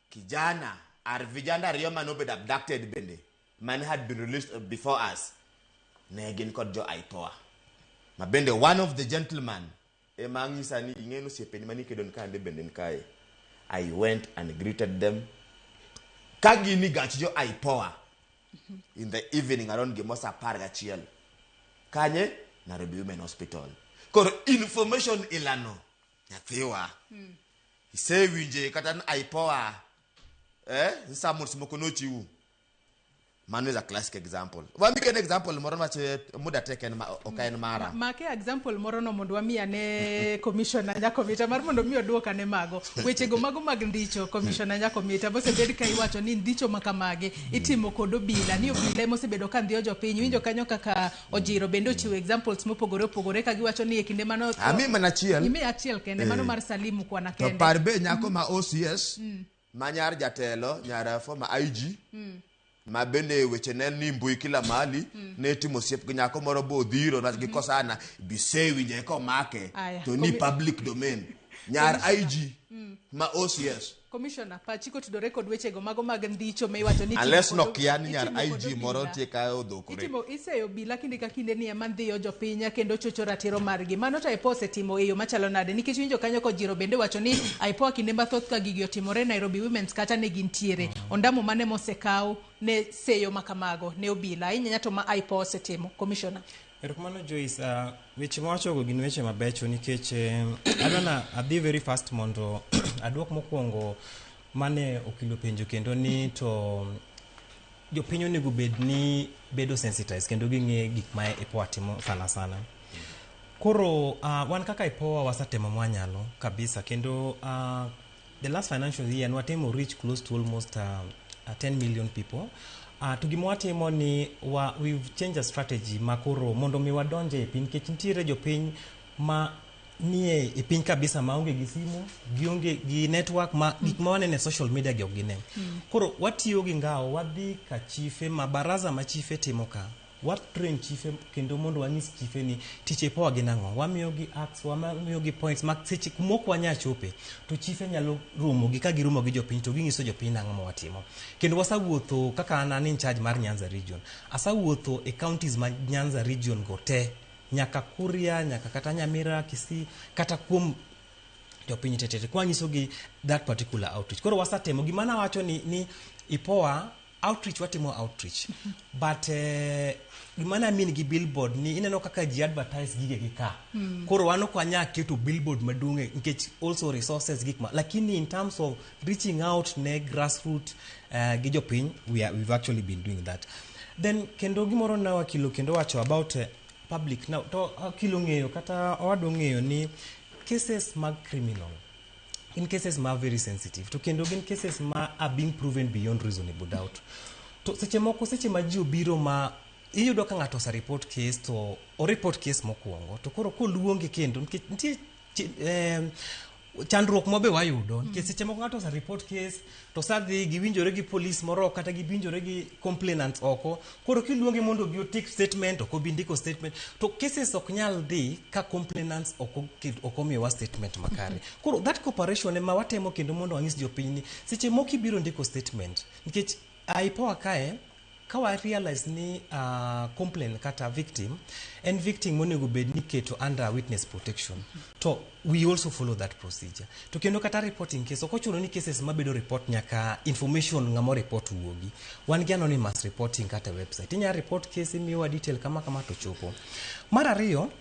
Kijana ar vijana ariyo mane obedo abducted bende mane had been released before us ne gin kod jo IPOA, ma bende one of the gentleman ema ng'isa ni ing'eno osiepeni mane ikedo ni kande bende ni kae. I went and greeted them ka gin i gach jo IPOA in the evening around gimo sa 11 kanye Nairobi Women Hospital. Koro information ilano, nyathiwa, isewinje kata ni IPOA summons moko nochiwu. Mano is a classic example. Wamike en example moro mache muda tek en ok en mara. Make example moro no mondo wami ane Commissioner Nyakomita mar mondo mi oduok ane mago wechego mago mag ndicho. Commissioner Nyakomita, mosebed ka iwacho ni ndicho makamagi itimo kod obila, ni obila emosebedo ka ndhiyo jopiny. Winjo kanyo kaka Ojiro bende ochiwo examples mopogore opogore ka giwacho ni e kinde mano Ami mana achiel. Imi achiel kende, mano mar Salim Mukhwana To kende. Par be nyako ma OCS ma nyar jatelo, nyar former IG, ma bende weche ne ni mbui kila mahali, ne timo osiep gi nyako moro bodhiro na gikosana bisewinje komake Aya, to ni public domain, nyar IG. Ma OCS. Commissioner, pachi kotudore kod wechego mago mag ndicho ma iwacho ni itimo Unless kod- nokia ni nyar itimo kod IG moro obila. nitie ka odhokore. Itimo iseyo obila kinde ka kinde ni ema ndhiyo jopiny kendo chocho ratiro margi. Mano to IPOA osetimo e yo machalo nade? Nikech winjo kanyo kojiro bende wacho ni IPOA kinde mathoth ka gigi otimore Nairobi Women's kata ne gintiere. Ondamo mane mosekaw ne seyo makamago ne obila. Ahinya to ma IPOA osetimo. Commissioner. Erokamano Joyce, weche mawachogo gin weche mabecho nikech adwa na adhi very fast mondo aduok mokwongo mane okilo penjo kendo ni to jopiny onego bed ni bedo sensitized kendo ging'e gik ma IPOA timo sana sana. Koro wan kaka IPOA wasetemo mwanyalo kabisa kendo the last financial year nwatemo reach close to almost 10 million people. To gima watimo ni we've changed a strategy ma koro mondo mi wadonje e piny nikech nitiere jopiny ma nie e piny kabisa maonge gi simu gionge gi network ma gik ma waneno e social media gi ok gine. Koro watiyo gi ngao wadhi ka chife ma baraza ma chife timo ka watrain chife kendo mondo wanyis chife ni tich IPOA gin ang'o wamiyogi acts wamiyogi points ma seche kuma ok wanyal chope to chife nyalo romo gi ka giromo gi jopiny to ginyiso jopiny nang'o ma watimo kendo wasawuotho kaka an in charge mar Nyanza region asawuotho e counties ma Nyanza region go te nyaka Kuria nyaka kata Nyamira Kisii kata kuom jopiny tetete kwanyisogi that particular outreach koro wasetemo gima nawacho ni IPOA outreach watimo outreach but gima namin gi billboard ni ineno kaka ji advertise gigegi ka koro wan ok wanyal keto billboard maduong' nikech also resources gik ma lakini in terms of reaching out ne grassroot gi jopiny we've actually been doing that then kendo gimoro na wakilo kendo wacho about public now to wakilo ng'eyo kata owadwa ng'eyo ni cases mag criminal in cases ma very sensitive to kendo gin cases ma are being proven beyond reasonable doubt to seche moko seche ma ji obiro ma iyudo ka ng'ato ose report case to o report case mokwongo to koro koluonge kendo nikech nitie chandruok ma be wayudo nikech seche moko ng'ato ose report case to sadhi giwinjore gi police moro kata giwinjore gi complainants oko koro kiluonge mondo obi otik statement ok obi ndiko statement to cases ok nyal dhi ka complainants ok omiyowa statement makare koro that cooperation ema watemo kendo mondo wanyis jopiny ni seche moko ibiro ndiko statement nikech IPOA kae ka wa realize ni complaint kata victim en victim monego bed ni keto under witness protection to we also follow that procedure to kendo kata reporting case ok ochuno ni cases mabedo report nyaka information ng'ama report wuogi wan gi anonymous reporting kata website inya report case imiyowa detail kama kama to chopo mar ariyo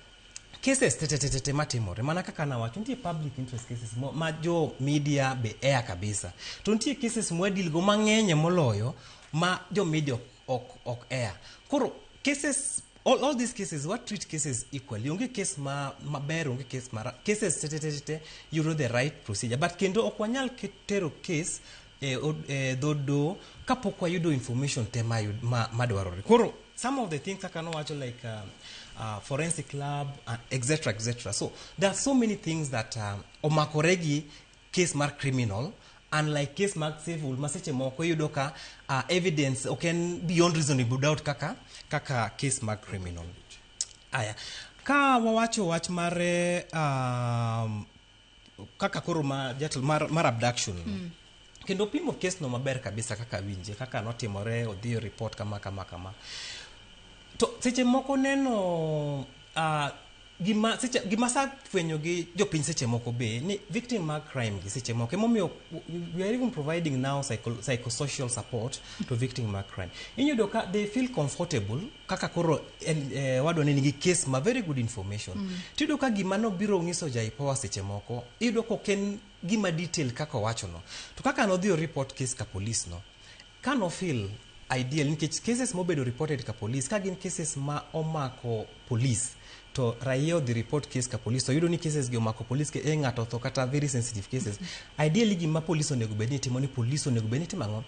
cases tetetete matimore mana kaka nawacho nitie public interest cases ma jo media be air kabisa to nitie cases mwadeal go mang'eny moloyo ma jo media ok air koro cases all these cases wa treat cases equally onge case ma maber onge case mara cases tetetete yudo the right procedure but kendo ok wanyal tero case e dho doho kapok wayudo information te madwarore koro some of the things kaka nowacho like forensic lab etc etc so there are so many things that omakore gi case mar criminal unlike case mag civil ma seche moko iyudo ka evidence ok en beyond reasonable doubt kaka case mag criminal aya ka wawacho wach mar kaka koro ma jatelo mar abduction kendo pimo case no maber kabisa kaka winje kaka notimore odhi report kama kama kama to seche moko neno gima sa fwenyo gi jopiny seche moko be ni victim mag crime gi seche moko emomiyo we are even providing now psychosocial support to victim mag crime iyudo ka they feel comfortable kaka koro wadwa ni nigi case ma very good information tiyudo ka gima nobiro nyiso ja IPOA seche moko iyudo ka ok en gima detail kaka owacho no to kaka nodhi o report case ka police no ka no feel ideal nikech cases mobedo reported ka police ka gin cases ma omako police to raia odhi report case ka police to yudo ni cases gi omako police ke ng'ato otho kata very sensitive cases ideally gima police onego bed ni timo ni police onego bed ni timo ang'o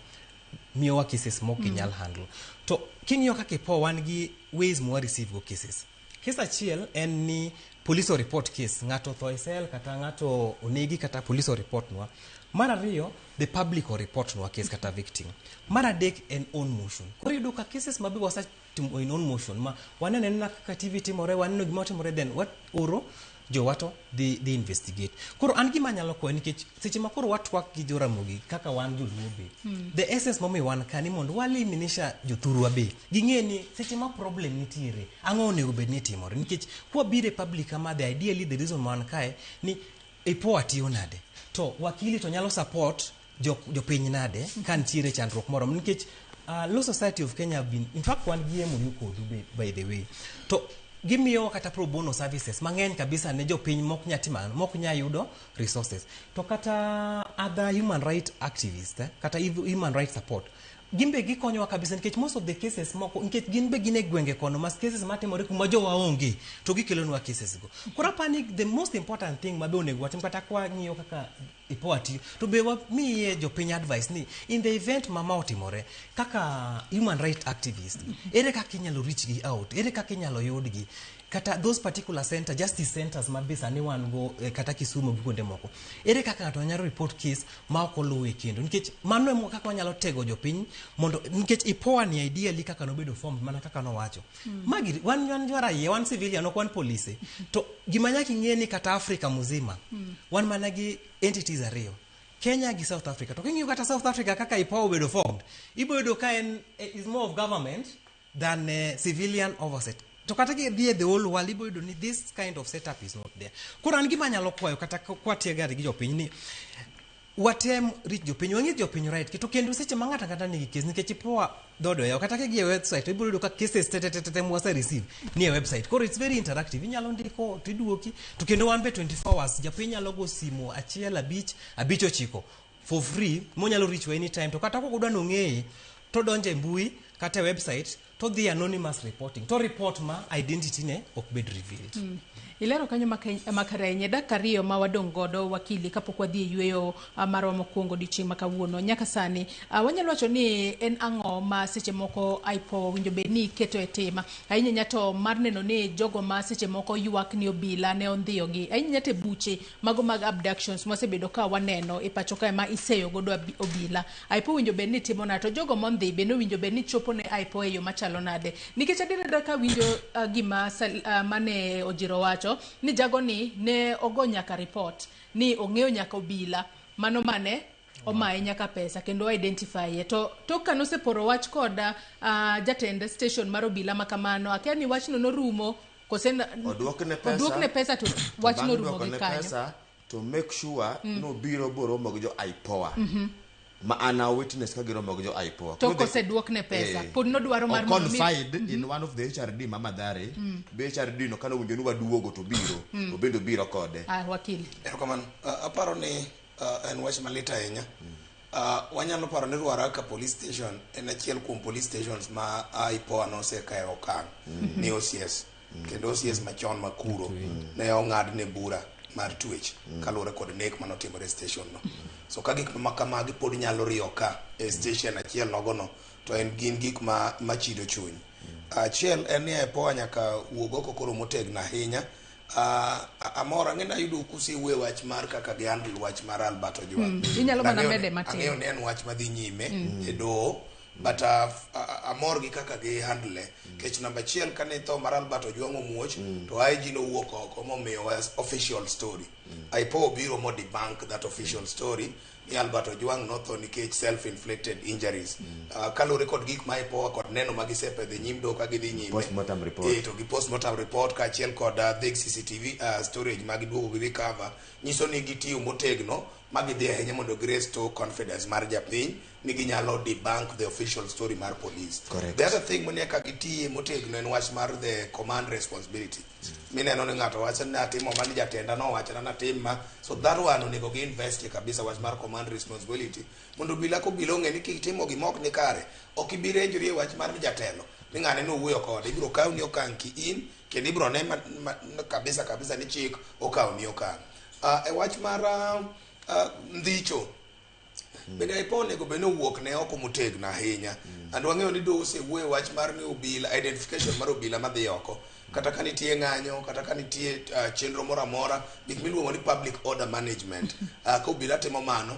miyowa cases mok ginyal handle to king'iyo kaka IPOA wan gi ways mwa receive go cases case achiel en ni police o report case ng'ato otho e cell kata ng'ato onegi kata police o report nwa mar ariyo the public o report nwa case kata victim mar adek en own motion koro iyudo ka cases ma be wasetimo in own motion ma waneno anena kaka TV timore waneno gima otimore then waoro Jowa to dhi, dhi investigate. Koro an gima anyalo kwayo nikech seche ma koro watwak gi Joramogi kaka wan joluo be, the essence momiyo wan ka ni mondo waeliminisha jothurwa be ging'e ni seche ma problem nitiere ang'o onego bed ni timore nikech kwabiro e public kama the ideally the reason wan kae ni IPOA tiyo nade to wakili to nyalo support jopiny nade ka nitiere chandruok moro nikech Law Society of Kenya have been in fact wan gi MOU kodu be, by the way to gimiyowa kata pro bono services mang'eny kabisa ne jopiny mok nya timo ang'o, mok nya yudo resources to kata other human right activists kata human right support gin be gikonyowa kabisa nikech most of the cases moko nikech gin be gin e gwenge kono mas cases matimore kuma jowa onge to gikelonwa cases go koro apani the most important thing mabe onego watim kata kwang'iyo kaka IPOA tiyo to be wamiye jopiny advice ni in the event ma ma otimore kaka human right activist ere kaka inyalo reach gi out ere kaka inyalo yudgi kata those particular center justice centers ma be sani wan go kata Kisumu gi kuonde moko ere kaka ng'ato nyalo report case ma ok oluwe kendo nikech mano emo kaka wanyalo tego jopiny mondo nikech IPOA ni ideally kaka nobedo formed mana kaka nowacho magi wan jo raia wan civilian ok wan polise to gima nyaka ing'e ni kata Afrika mzima wan mana gi entities ariyo Kenya gi South Africa to king'iyo kata South Africa kaka IPOA obedo formed ibo yudo ka en is more of government than civilian oversight to kata kidhi e the whole world ibo yudo ni this kind of setup is not there koro an gima anyalo kwayo kata kwatiegare gi jopiny ni watem reach jopiny wang'is jopiny right to kendo seche ma ng'ato ang'ata nigi case nikech IPOA dhood oyaw kata kidhi e website ibiro yudo ka cases te te te te mwase receive ni e website koro it's very interactive inyalo ndiko to iduoki to kendo wan be 24 hours japiny nyalo go simu 1 5 5 9 for free monyalo reach wa anytime to kata kok odwa nong'eye to donjo e mbui kata e website to dhi anonymous reporting to report ma identity ne ok bed revealed. Ilero kanyo makare ahinya. Dakika 2 ma wadong' godo wakili kapok wadhi e yueyo marwa mokwongo odiochieng' ma kawuono. Nyaka sani wanyalo wacho ni en ang'o ma seche moko IPOA owinjo bed ni keto e tim ahinya ahinya to mar neno ni jogo ma seche moko ywak ni obila ne ondhiyogi ahinya ahinya to e buche mago mag abductions mwasebedo ka waneno e pacho kae ma iseyo godo obila. IPOA owinjo bed ni timo nade to jogo mondhi bende owinjo bed ni chopo ne IPOA e yo machalo nade nikech adier ka winjo gima mane Ojiro wacho ni jagoni ne ogo nyaka report ni ong'eyo nyaka obila mano mane omaye nyaka pesa kendo identify ye to tok ka noseporo wach kod jatend station mar obila ma kamano akia ni wachno norumo kose Oduokne pesa. Oduokne pesa to wach bang' norumo gi duokone kanyo. Pesa to make sure nobiro boromo gi jo IPOA ma an a witness ka giromo gi jo IPOA. Tok koseduokne pesa pod nodwaro mar mondo mi Confide in one of the HRD ma Mathare. Be HRD no kane owinjo ni waduogo to biro to bende obiro kode. Ah, wakili. Erokamano. Aparo ni en wach malit ahinya. Wanyalo paro ni Ruaraka police station en achiel kuom police stations ma IPOA nosekawo okang' ni OCS kendo OCS machon makuro ne ong'ad ne bura mar twech kaluwore kod nek manotimore e station no. So ka gik ma kamagi pod nyalo riyo ka e station achiel nogono to en gin gik ma machido chuny. Achiel en ni IPOA nyaka wuog oko koro motegno ahinya. Amor ang'e nayudo kusewuoyo wach mar kaka gi handle wach mar Albert Ojwang. Inyalo mana Ang'eyo mede matin. Ang'eyo ni en wach madhi nyime e doho but amor gi kaka gi handle kech namba achiel kane tho mar Albert Ojwang omuoch to IG nowuok oko momiyowa official story. IPOA obiro mo debunk that official story ni Albert Ojwang notho nikech self inflicted injuries. Kaluwore kod gik ma IPOA kod neno ma gisepedho e nyim doho ka gidhi nyime Postmortem report. To gi postmortem report kaachiel kod big CCTV storage ma giduogo gi recover nyiso ni gitiyo motegno ma gidhi ahinya mondo gi restore confidence mar japiny ni ginyalo debunk the official story mar police. Correct. The other thing manyaka gitiye motegno en wach mar the command responsibility. Mineno ni ng'ato wacho ni atimo mani jatenda nowachona natim ma so that one onego gi invest kabisa wach mar command responsibility mondo obila kobila ong'e ni kitimo gima ok ni kare ok ibi renjori e wach mar ni jatelo ni ng'ane nowuoyo kode ibiro kawni okang' ki in kendo ibiro ne ma kabisa kabisa ni chik okawni okang'. E wach mar ndhicho bende IPOA onego bed ni owuok ne oko motegno ahinya and wang'eyo ni doho osewuoyo e wach mar ni obila identification mar obila madhi oko kata ka nitie ng'anyo kata ka nitie chenro moro amora gik miluongo ni public order management ka obila timo mano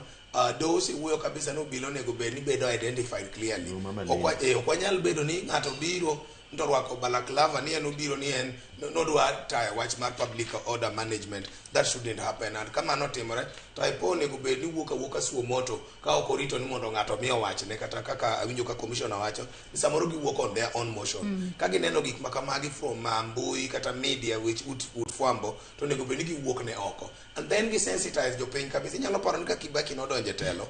doho osewuoyo kabisa ni obila onego bed ni bedo identified clearly. Yo, mama. Ok wanyal bedo ni ng'ato biro To rwako balaclava ni en obiro ni en nodwa tayo wach mar public order management. That shouldn't happen. And kamano timore to IPOA onego bed ni wuok awuoka suo moto ka ok orito ni mondo ng'ato mi owachne, kata kaka awinjo ka commissioner wacho ni samoro giwuok on their own motion. Ka gineno gik ma kamagi from mbui kata media which ut fwambo, to onego bed ni giwuok ne oko and then gi sensitize jopiny kabisa. Inyalo paro ni ka Kibaki nodonjo e telo,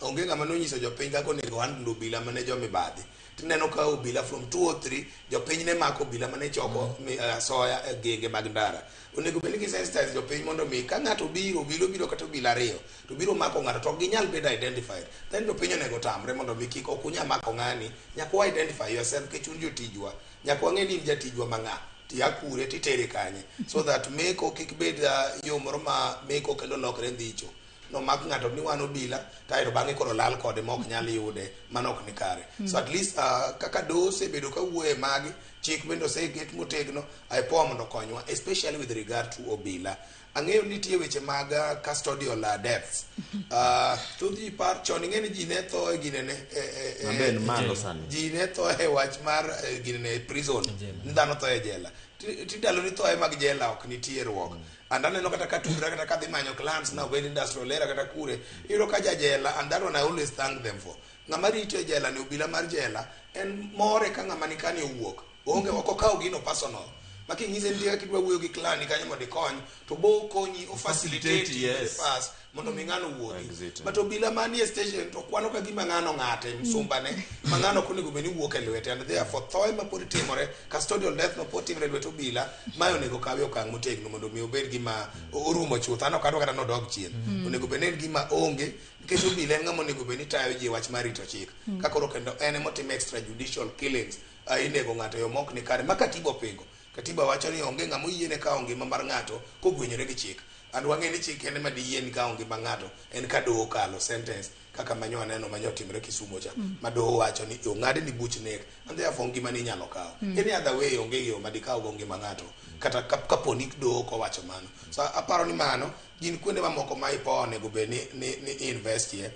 onge ng'ama nonyiso jopiny kaka onego handle obila mane jomibadhi. Tineno ka obila from 2 or 3 jopiny ne mako obila mane choko soya e genge mag ndara. Onego bed ni gi sensitize jopiny mondo mi ka ng'ato obiro, obila obiro kata obila ariyo to biro mako ng'ato to ok ginyal bedo identified, then jopiny onego tamre mondo mi kik ok unyal mako ng'ani, nyaka wa identify yourself nikech un jotijwa, nyaka wang'e ni in jatijwa ma ng'a tiya kure titere kanye, so that meko kik bed yo moro ma meko kendo lokre ndhicho nomak ng'ato ni wan obila kaeto bang'e koro lal kode ma ok nyal yude. Mano ok ni kare. So at least kaka doho osebedo ka wuoye magi, chik bende oseket motegno. IPOA mondo okonywa, especially with regard to obila. Ang'eyo ni nitie weche mag custodial deaths. Thoth ji par chon, ing'e ni ji ne tho e ginene Mabe en malo sani. Ji ne tho e wach mar ginene prison, ni dhano tho e jela. Ti ndalo ni thoe mag jela ok nitie ruok. And aneno kata ka tudra kata kadhi manyo clients na obed industrial area kata kure, iyudo ka jajela, and that one I always thank them for, ng'ama rito e jela ni, obila mar jela, en more ka ng'ama ni kani owuok onge ok okawo gino personal. Ma king'ise nitie kaka idwa wuoyo gi client kanyo mondo ikony, to bo konyi o facilitate pass mondo mi ng'ano wuothi. Exit. But obila manie station to kwano ka gima ng'ano ng'ate msumbane ma ng'ano ok onego bed ni wuok e lwete, and therefore thoe ma pod timore, custodial death ma pod timore e lwet obila, mae onego kawe okang' motegno mondo mi obed gima orumo chuth. An ok adwa kata nodog chien. Onego bed ni en gima onge, nikech obila en ng'ama onego bed ni tayo ji e wach mar rito chik. Ka koro kendo en emotimo extrajudicial killings, inego ng'ato e yo mok ni kare ma katiba opingo. Katiba wacho ni onge ng'ama oyiene kawo ngima mar ng'ato kogwenyore gi chik, and wang'e ni chik kende ma diyieni kawo ngima ng'ato en ka doho okalo sentence, kaka manyo waneno manyo timore Kisumo cha, ma doho wacho ni ong'ad ni buch nek, and therefore ngima ni inyalo kawo. Any other way, onge yo ma dikaw go ngima ng'ato kata kapo ni doho ok owacho mano. So aparo ni mano gin kuonde mamoko ma IPOA onego bed ni investie.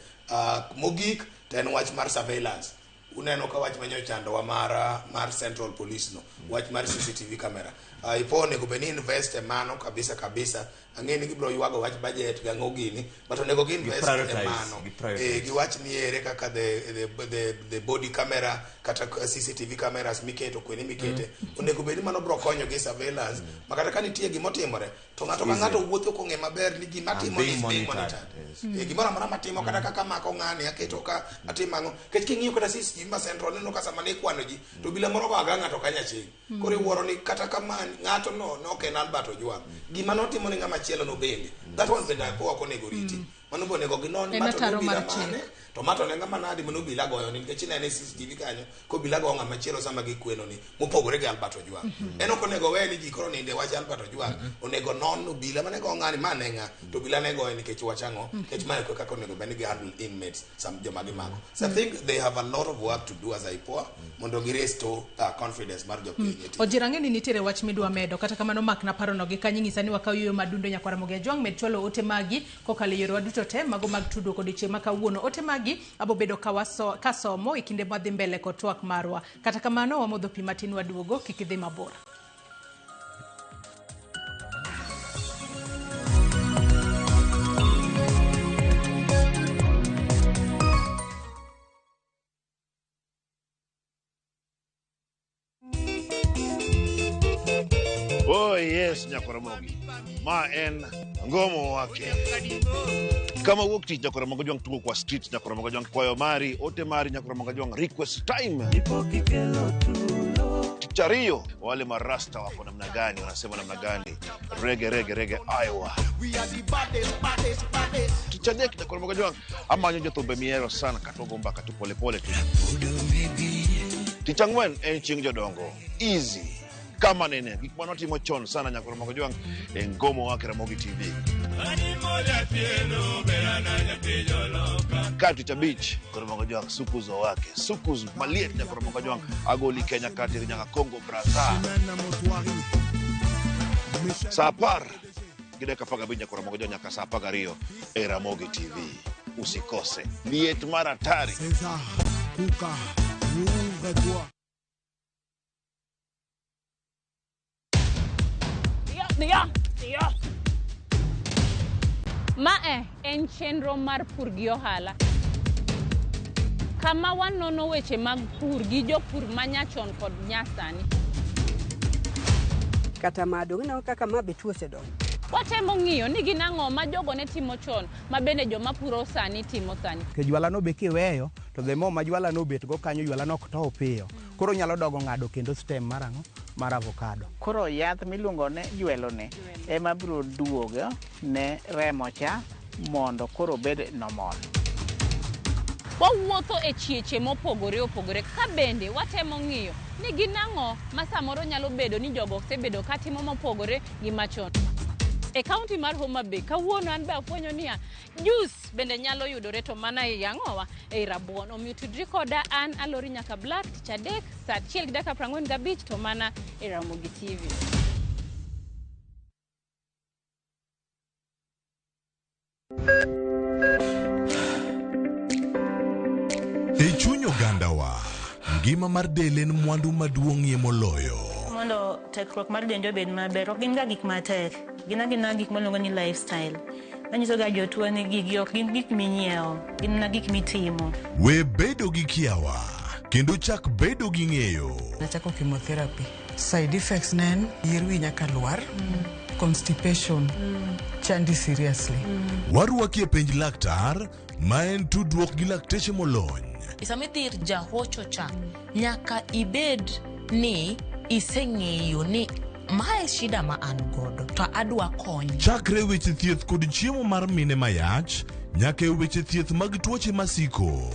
Mogik to en wach mar surveillance. Uneno ka wach manyo chandowa mar central police no, wach mar CCTV camera, IPOA onego bed ni invest e mano kabisa kabisa. Ang'e ni gibiro ywago wach budget gang'o gini, but onego gi invest e mano. Gi prioritize. Giwach ni ere kaka the body camera kata CCTV cameras miketo kwene mikete, onego bed ni mano biro konyo gi surveillance ma kata ka nitie gimotimore to ng'ato ka ng'ato wuotho kong'e maber ni gima timo being is being monitored. monitored. Gimoro amora matimo kata kaka mako ng'ani aketo ka atimo ang'o, nikech king'iyo kata CCTV ma central, neno ka sama ne ikwano ji to obila moro go aga ng'ato kanyo aching', koro iwuoro ni kata kama ng'ato no ne ok en Albert Ojwang, gima notimo ni ng'ama chielo no bende, that one bende IPOA ok onego riti. Mano be onego ginon En ma to ne ataro obila mar chik. mane to ma to ne ng'ama nadi mane obila goyo ni, nikech inene e CCTV kanyo kobila goyo ng'ama chielo sama gikweno ni mopogore gi Albert Ojwang. En ok onego we ni ji koro ninde wach Albert Ojwang. Onego non obila mane go ng'ani ma ne ng'a to obila ne goye nikech wach ang'o, nikech mae kaka onego bed ni gi handle inmates sam joma gimako. So I think they have a lot of work to do as IPOA mondo gi restore confidence mar jopiny e tich. Ojira, ang'e ni nitiere wach midwa medo, kata kamano mak na parono gi kanyo ing'isa ni wakaw yueyo madundo. Nyakwara Mogi Ajwang', med chwalo ote magi kokalo e yorewa duto te mago mag tudruok odiochieng' ma kawuono. Ote magi abobedo kasomo e kinde madhi mbele kod twak marwa. Kata kamano wamodho pi matin, waduogo, kik idhi mabor. Oh yes, Nyakoramogi. Ma en ngomo wake. Kama wuok tich, Nyakoramogi Jwang' tugo kwa street, Nyakoramogi Jwang' kwayo mari, ote mari, Nyakoramogi Jwang' request time. Tich ariyo, wale marasta wako namna gani, wanasema namna gani? Rege rege rege Iowa. Tich adek, Nyakoramogi Jwang' amanyo jothumbe mihero sana katogo mbaka tu polepole tu. Tich ang'wen en chieng' jodongo. Easy. Kama nene gik manotimo chon sana, Nyakoramogi Jwang' e Ngomo Wake Ramogi TV. Ka tich abich, Nyakoramogi Jwang' sukuzo wake sukus maliet, Nyakoramogi Jwang' agoli Kenya kateri nyaka Congo Braza saa 10:15, Nyakoramogi Jwang' nyaka saa 12 e Ramogi TV. Usikose liet mar hatari. César, Kuka, ouvre-toi. Dhiyo, dhiyo. Mae en chenro mar pur gi ohala. Kama wanono weche mag pur gi jopur manyachon kod nyasani. Kata ma dong' ineno kaka ma be tuo osedonjo. Watemo ng'iyo ni gin ang'o ma jogo ne timo chon ma bende joma puro sani timo sani. Ke jwala no be kiweyo to the more ma jwala no obet go kanyo jwala no ok tow piyo. Koro nyalo dogo ng'ado kendo stem mar ang'o? Mar avocado. Koro yath miluongo ni jwelo ni ema biro duogo ne remo cha mondo koro obed normal. Wawuotho e chieche mopogore opogore ka bende watemo ng'iyo ni gin ang'o ma samoro nyalo bedo ni jogo osebedo katimo mopogore gi machon. E kaunti mar Homa Bay, kawuono an be afwenyo niya, juice bende nyalo yudore to mana ei ang'owa, ei rabuon. Omiyo tudri koda an Alori Nyaka Black tich adek saa 1:45 to mana e Ramogi TV. E chuny ogandawa, ngima mar del en mwandu maduong'ie moloyo. Mondo tekruok mar dendi obed maber, ok gin ga gik matek. Gin agina gik miluongo ni lifestyle. Anyiso ga jotuo ni gigi ok gin gik minyiewo, gin mana gik mitimo. We bedo gi kiawa, kendo chak bedo gi ng'eyo. Nachako chemotherapy. Side effects ne en yier wi nyaka lwar, constipation, chandi seriously. Warwaki e penj laktar, ma en tudruok gi lakteche molony. Sama idhi ir jahocho cha, nyaka ibed ni iseng'eyo ni mae shida ma an godo to adwa kony. Chakre weche thieth kod chiemo mar mine mayach, nyaka e weche thieth mag tuoche masiko.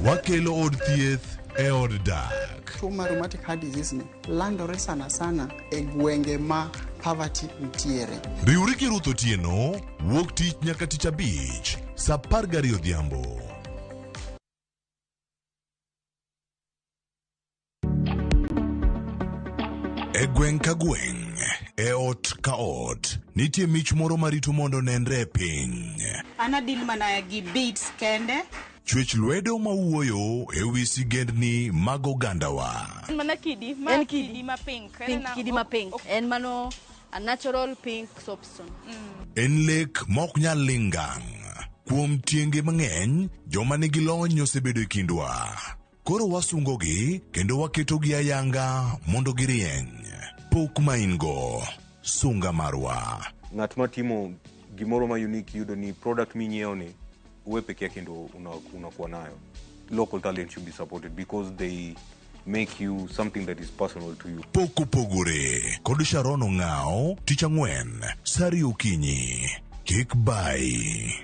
Wakelo od thieth e od dak. Tuo mar rheumatic heart disease ni landore sana sana e gwenge ma poverty nitiere. Riwri gi Ruth Otieno, wuok tich nyaka tich abich, saa 12 odhiambo. E gweng' ka gweng', e ot ka ot, nitie mich moro marito mondo nenre e piny. An adil mana gi beats kende. Chwech lwedo mawuoyo e wi sigendni mag ogandawa. Mana kidi, ma En kidi ma pink. Pink, kidi ma pink. En mano a natural pink soapstone. En lek ma ok nyal ling' ngang'. Kuom tienge mang'eny, joma nigi lony osebedo e kindwa. Koro wasungogi kendo waketogi ayanga mondo girieny. Pok ma in go, sunga marwa. Ng'at matimo gimoro ma unique yudo ni product minyiewo ni uwe peke yake ndo unakuwa nayo. Local talent should be supported because they make you something that is personal to you. Pok opogore kod Sharon Ong'ao tich ang'wen saa ariyo okinyi. Kik bayi.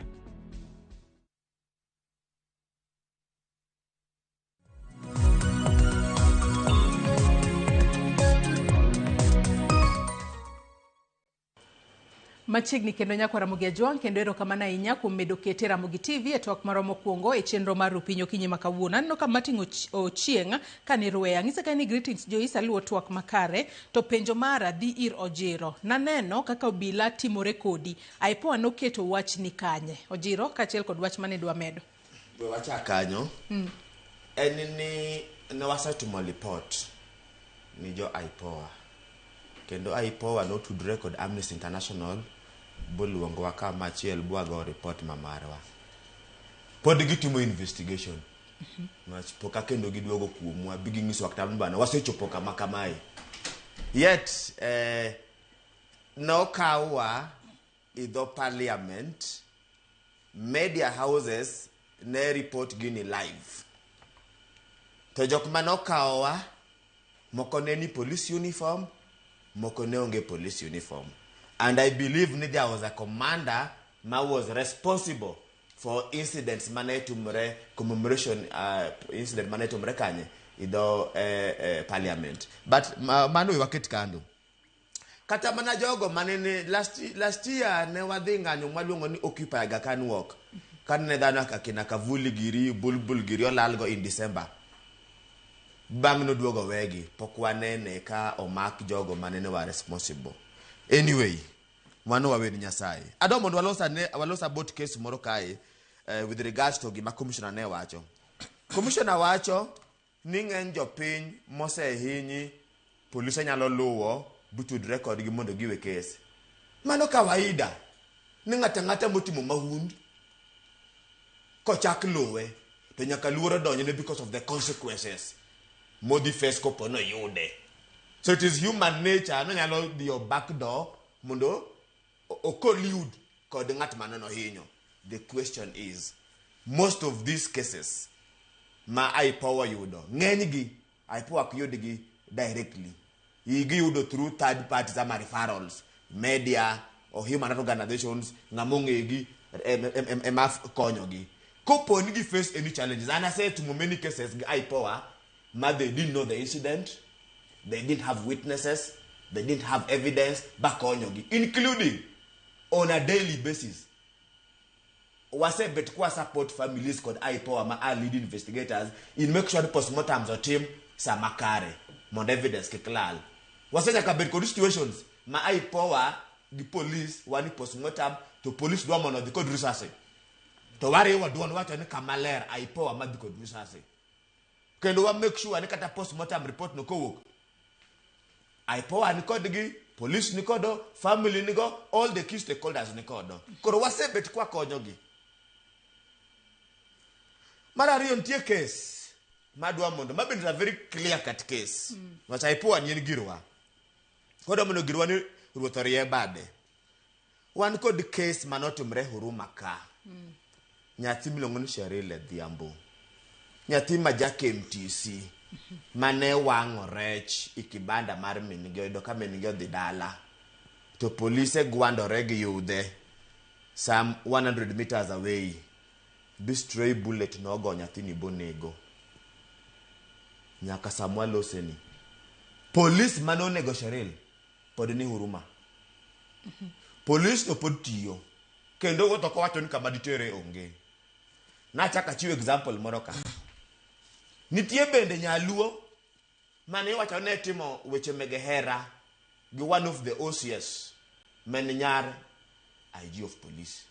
Machiegni kendo nyakwa Ramogi Ajwang' kendo erokamano ahinya kuom medo kete Ramogi TV e twak marwa mokwongo e chenro mar Rupiny okinyi ma kawuono. Aneno ka Martin Ochieng' kani Rweya. Ang'ise ka ni greetings Joyce aluwo twak makare to penjo mara dhi ir Ojiro. Naneno kaka obila timore kodi. IPOA noketo wach ni kanye? Ojiro kaachiel kod wach mane dwa medo. We wachak kanyo. En ni ne wasetimo report ni jo IPOA. Kendo IPOA notudre kod Amnesty International boluongowa kama achiel bwago report ma marwa. Pod gitimo investigation. Niwach pok kendo giduogo kuomwa bi ginyisowa kata ni bana wasechopo kama kamae. Yet nokawwa i dho parliament, media houses ne report gini live. To jok manokawowa moko ne ni police uniform, moko ne onge police uniform. And I believe ni there was a commander ma was responsible for incidents mane timore commemoration incident mane timore kanye i dho parliament. But mano we waket kando. Kata mana jogo mane ne last year ne wadhi ng'anyo mwaluongo ni Occupy Aga Khan Walk. Kane dhano akina Kavuli giri, Bulbul giri olalgo in December. Bang' noduogo wegi, pok wanene ka omak jogo mane ne wa responsible. Anyway, mano waweni Nyasaye. Adwa mondo walos about case moro kae with regards to gima commissioner ne wacho. Commissioner wacho ni ng'eny jopiny mosehinyi polise nyalo luwo butudre kodgi mondo giwe case. Mano kawaida ni ng'ato ang'ata motimo mahundu kochak luwe to nyaka luoro donjne because of the consequences modhi face kopo noyude. So it is human nature nonyalo dhiyo back door mondo okollude kod ng'at mane nohinyo. The question is, most of these cases ma IPOA yudo, ng'enygi IPOA ok yudgi directly. Giyudo through third parties ama referrals, media or human rights organizations, ng'ama ong'egi ema konyogi. Kopo ni gi face any challenges, and asetimo many cases gi IPOA ma they didn't know the incident, they didn't have witnesses, they didn't have evidence, bakonyogi, including on a daily basis. Wasebet kwa support families kod IPOA ma are lead investigators in make sure ni postmortems otim sama kare mondo evidence kik lal. Wasenyaka bet kod situations ma IPOA gi police wani postmortem to police dwa mondo odhi kod risasi. To wariwo duond wacho ni kama ler IPOA madhi kod risasi. Kendo wa make sure ni kata postmortem report no kowuok IPOA ni kodgi, police ni kodo, family ni go, all the key stakeholders ni kodo. Koro wasebet kwa konyogi. Mar ariyo nitie case madwa mondo ma bende a very clear cut case. Wach IPOA ni en girwa. Kodwa mondo girwa ni ruoth orie bade. Wan kod case manotimre Huruma ka. Nyathi miluongo ni Cheryl Adhiambo. Nyathi ma ja KMTC mane wang'o rech e kibanda mar min gi oyudo ka min gi odhi dala. To polise gwandore gi yudhe some 100 meters away. Bi stray bullet nogo nyathini bonego. Nyaka samwa loseni. Police mane onego Cheryl pod ni Huruma. Police to pod tiyo. Kendo wuotho kowacho ni kama ditere onge. Nachako achiwo example moro ka. Nitie bende nyaluo mane iwacho ne timo weche mege hera gi one of the OCS men nyar IG of police.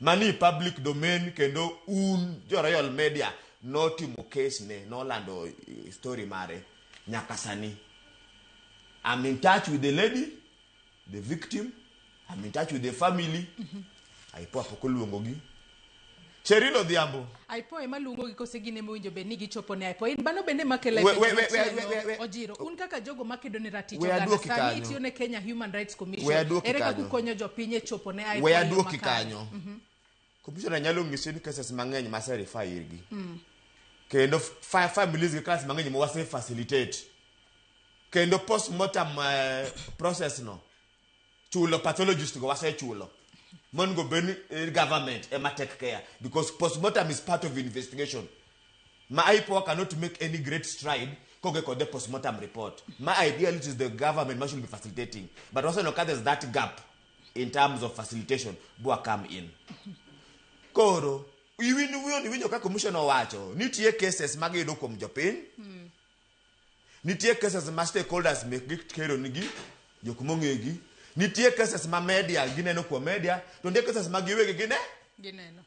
Mani public domain kendo un jo Royal Media notimo case ne nolando story mare nyaka sani. I'm in touch with the lady, the victim. I'm in touch with the family. IPOA pok oluongogi. Cheryl Odhiambo. IPOA ema luongogi kose gin ema owinjo bed ni gichopo ne IPOA. In mano bende makelo We- penjo we- we- we- machielo, we- we- Ojiro. Un kaka jogo makedo ne ratich We oganda aduoki sani kanyo. itiyo ne Kenya Human Rights Commission. We aduoki Ere kaka kanyo. ukonyo jopiny e chopo ne IPOA We e yo aduoki makare? kanyo. Commissioner nyalo nyisi ni cases mang'eny ma refer irgi. Kendo families gi class mang'eny ma wase facilitate. Kendo postmortem process no chulo pathologist go wasechulo. Monego bed ni government ema take care because postmortem is part of investigation. Ma IPOA cannot make any great stride koge kod the postmortem report. Ma ideally it is the government ma should be facilitating. But also no there's that gap in terms of facilitation bwa come in. Koro iwin wuon iwinjo ka commissioner owacho nitie cases magiyudo kuom jopiny. Nitie cases ma stakeholders mekgi kero nigi jok mong'egi. Nitie cases ma media gineno kuom media to nitie cases ma giwegi gine Gineno.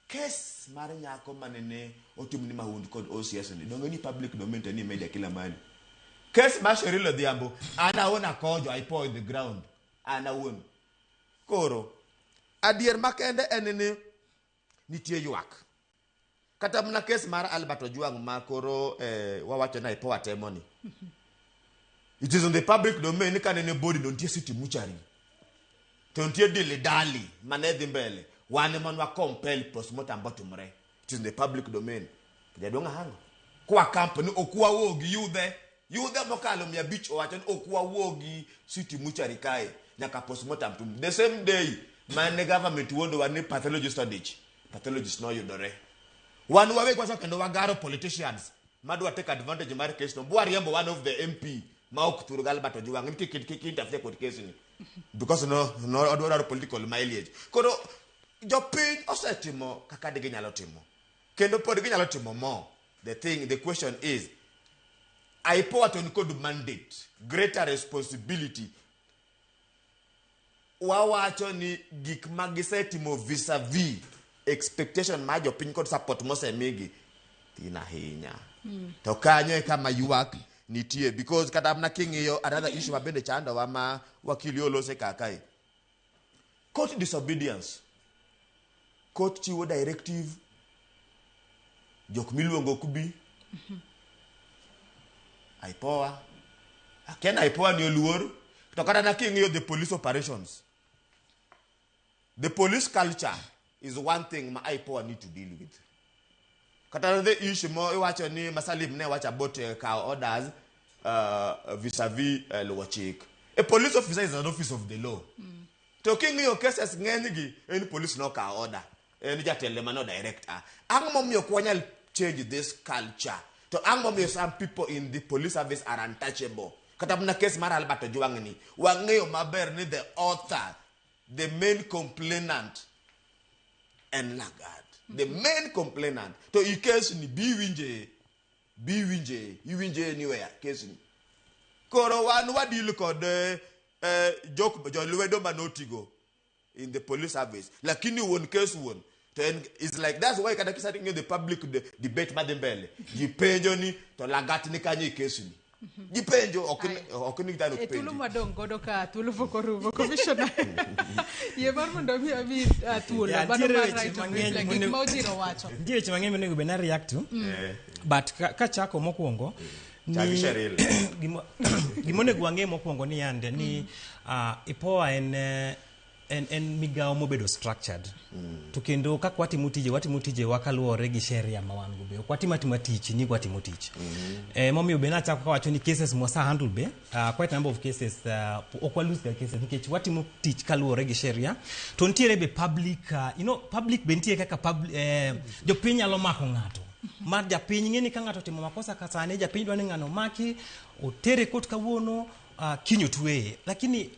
Case mar nyako manene otimni mahundu kod OCS ni donge ni public domain to ni media kila mahali. Case mar Cheryl Odhiambo an awuon akonyo IPOA in the ground an awuon. Koro adier makende en ni nitie ywak. Kata mana case mar Albert Ojwang ma koro wawacho ni IPOA temo ni. It is on the public domain ni kanene body no nitie city mortuary. To nitie dilly dally mane dhi mbele. Wan ema nwa compel postmortem botimore. It is in the public domain. Jaduong' Ahango. Kwa company ok wawuogi yudhe. Yudhe mokalo 500 owacho ni ok wawuogi city mortuary kae nyaka postmortem tum. The same day mane government wuondowa ni pathologist odich. Pathologist noyudore. Wan wawegi wacho kendo wagaro politicians madwa take advantage mar case no. Bwa riembo one of the MP ma ok thur gi Albert Ojwang ni kik interfere kod case ni. Because no odwaro political mileage. Koro jopiny osetimo kaka ginyalo timo. Kendo pod ginyalo timo more. The question is, IPOA to nikod mandate, greater responsibility. Wawacho ni gik ma gisetimo vis-a-vis expectation mar jopiny kod support mosemigi tin ahinya. To kanyo e kama ywak nitie because kata mana king'iyo another issue ma bende chandowa ma wakili olose kakae court disobedience court chiwo directive jok miluongo ok bi IPOA akia ni IPOA ni oluor to kata na king'iyo the police operations the police culture is one thing ma IPOA need to deal with kata the issue mo iwacho ni Masalim ne wacho about kawo orders vis-a-vis luwo chik a police officer is an office of the law to king'iyo cases ng'enygi en police nokawo order en jatelo ema no direct a ang'o momiyo ok wanyal change this culture to ang'o momiyo some people in the police service are untouchable kata mana case mar Albert Ojwang ni wang'eyo maber ni the author the main complainant en Lagat the main complainant to i case ni bi winje bi winje iwinje anywhere case ni koro wan wadeal kod jok jolwedo manotigo in the police service lakini wuon case wuon to en is like that's why kata kisani ng'iyo the public debate madhi mbele ji penjo ni to Lagat ni kanye e case ni ji penjo ok ni dhano E thuolo penji madong' godo ka thuolo pok orumo commissioner yie mar mondo mi ami thuolo Yeah, mano nitiere mar weche right of mang'eny reply gik ma Ojiro wacho nitie weche mang'eny monego bed ni react to but kachako mokwongo Chak gi Cheryl. Gima onego wang'e mokwongo ni yande ni IPOA en migawo mobedo structured to kendo kaka watimo tije watimo tijewa kaluwore gi sheria ma wan go be ok watim atima tich ni watimo tich momiyo be nachako kawacho ni cases mwasa handle be quite a number of cases ok walose ga cases nikech watimo tich kaluwore gi sheria to nitiere be public public be nitie kaka jopiny nyalo mako ng'ato mar japiny ng'e ni ka ng'ato otimo makosa ka sani japiny dwa ni ng'ano maki otere kot kawuono kiny otweye lakini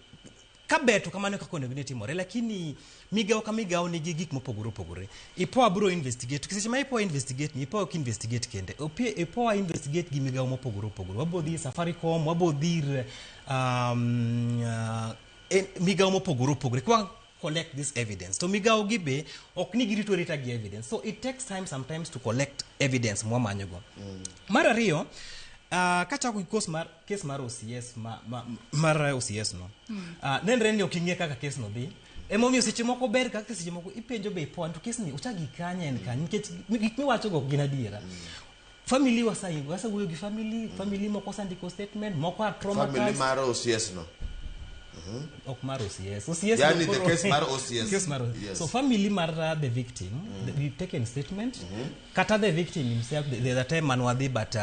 kaber to kamano kaka onego ni timore lakini migawo ka migawo nigi gik mopogore opogore IPOA biro investigate seche ma IPOA investigate ni IPOA ok investigate kende IPOA investigate gi migawo mopogore opogore wabo dhi Safaricom wabo dhi ir migawo mopogore opogore kwa collect this evidence to migawo gi be ok ni girito arita gi evidence so it takes time sometimes to collect evidence mwamanyogo mar ariyo kachako gi case mar OCS mar OCS no nenre ni ok ing'e kaka case no dhi emomiyo seche moko ber kaka seche moko ipenjo be IPOA to case ni ochak gi kanye en kanye nikech gik miwacho go ok gin adiera family wasewuoyo gi family family moko osendiko statement moko are family traumatized mar OCS no ok mar OCS OCS Yani no the koro- case mar OCS. case mar Yes. so family mar the victim we've taken statement kata the victim himself the time manwadhi but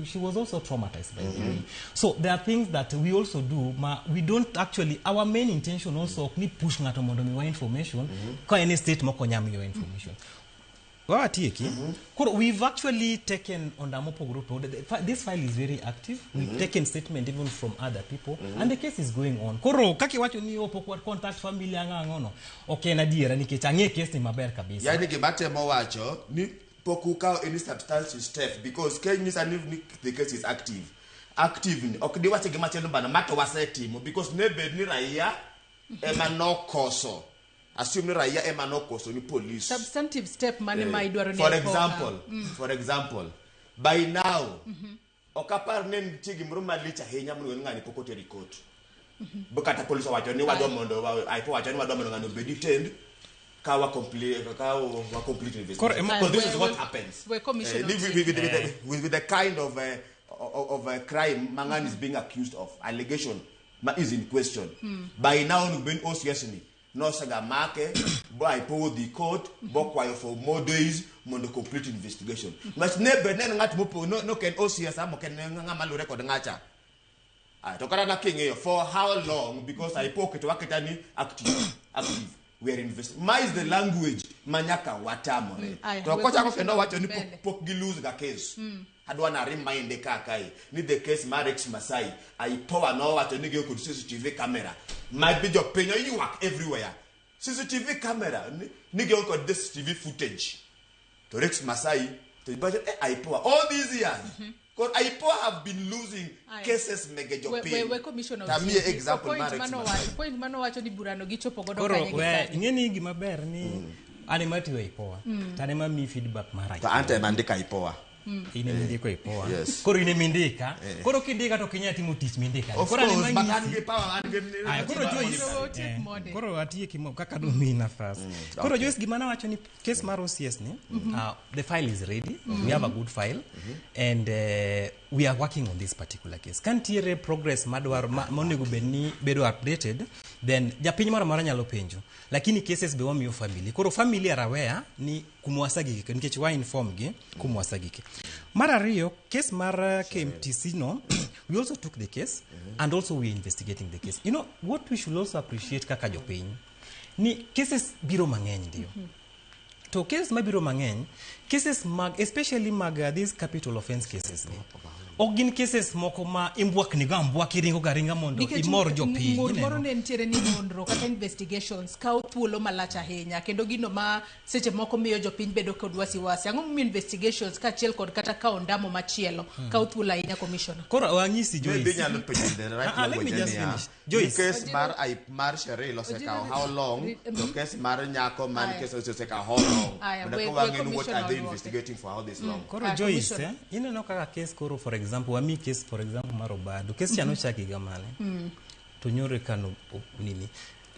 she was also traumatized by the way so there are things that we also do ma we don't actually our main intention also ok ni push ng'ato mondo miwa information ka en e state mok onya miyo information wawatieki koro we've actually taken onda mopogore opogore this file is very active we've taken statement even from other people and the case is going on koro kaka iwacho ni oh, pok wa contact family ang'o ang'o no ok en adiera nikech ang'e case ni maber kabisa yani gima temo wacho ni pok ukawo any substantive step because kinyisa ni the case is active active ni ok diwache gima chielo bana ma to wasetimo because ne bed ni raia ema nokoso assume ni raia ema nokoso ni police substantive step mane ma idwaro ni for IPOA? example for example by now ok apar ni nitie gimoro malich ahinya monego ni ng'ani pok oteri court Bo kata police owacho ni wadwa mondo IPOA wacho ni wadwa mondo ng'ani obed detained ka wa complete ka wa complete Koro investigation ema- because this is We- what happens we commission with the kind of crime ma ng'ani is being accused of allegation ma is in question by now onego bed ni OCS ni nosega make bo IPOA odhi court bokwayo for more days mondo complete investigation but ne bed ne en ng'at mopo no, no ok en OCS ama ok en ng'ama luwre kod ng'acha Ah, to kata na king'iyo for how long because IPOA oketo waketa ni active we are invest ma is the language ma nyaka watamore Aya, to we kochako commissioner kendo wacho ni mbele. pok gi lose ga case adwa na remind ka kae ni the case mar Rex Masai IPOA nowacho ni gionge kod CCTV camera ma bi jopiny oywak everywhere CCTV camera ni gionge kod the CCTV footage to Rex Masai to ibacho IPOA all these years mm IPOA have been losing Aya. cases mege jopiny We commissioner Tamiye Otieno. example Point mar Rex mano Masai wacho point mano wacho ni burano gichopo godo koro kanye gi we sani ing'e ni gima ber ni an ema tiyo e IPOA to an ema miyi feedback mar to an to ema andika IPOA In ema indiko IPOA. Yes. Koro in ema indika. Eh. Koro kindika to ok inyal timo tich mindika. Of Koro an course, ema but an anyisi. gi power, an gi- Aya, koro Joyce, koro atieki kaka domi nafas. Koro okay. Joyce, gima nawacho ni case mar OCS ni, the file is ready. We have a good file and we are working on this particular case. Ka nitiere progress madwaro monego bed ni bedo updated, then japiny moro amora nyalo penjo. Lakini cases be wamiyo family. Koro family are aware ni kumwasagike nikech wa inform gi kumwasagike. Mar ariyo, case mar KMTC no, we also took the case and also we are investigating the case. You know, what we should also appreciate kaka jopiny, ni cases biro mang'eny ndio. To cases mabiro mang'eny, cases mag, especially mag these capital offense cases ni, ok gin cases moko ma imbwakni go ambwak iringo ga ringa mondo Nikech imor jopiny. ng'ur ineno. moro ne nitiere ni nonro kata investigations kawo thuolo malach ahinya kendo gino ma seche moko miyo jopiny bedo kod wasiwasi. Ang'o momiyo investigations kaachiel kod kata kawo ndamo machielo kawo thuolo ahinya, Commissioner? Koro wanyisi Joyce. Maybe nyalo penjo the right Ah, ah, let me language just niya. finish. Joyce. Ni case mar mar Cheryl osekawo how long, to case mar nyako man Aya. case osekawo how long. Aya, Mondo we koro wang'e ni what commissioner are they oduoke. investigating for how this long. Koro Joyce, ineno kaka case koro for example, wami case for example mar Obado. Case cha nochak higa mane? To nyoro eka no nini.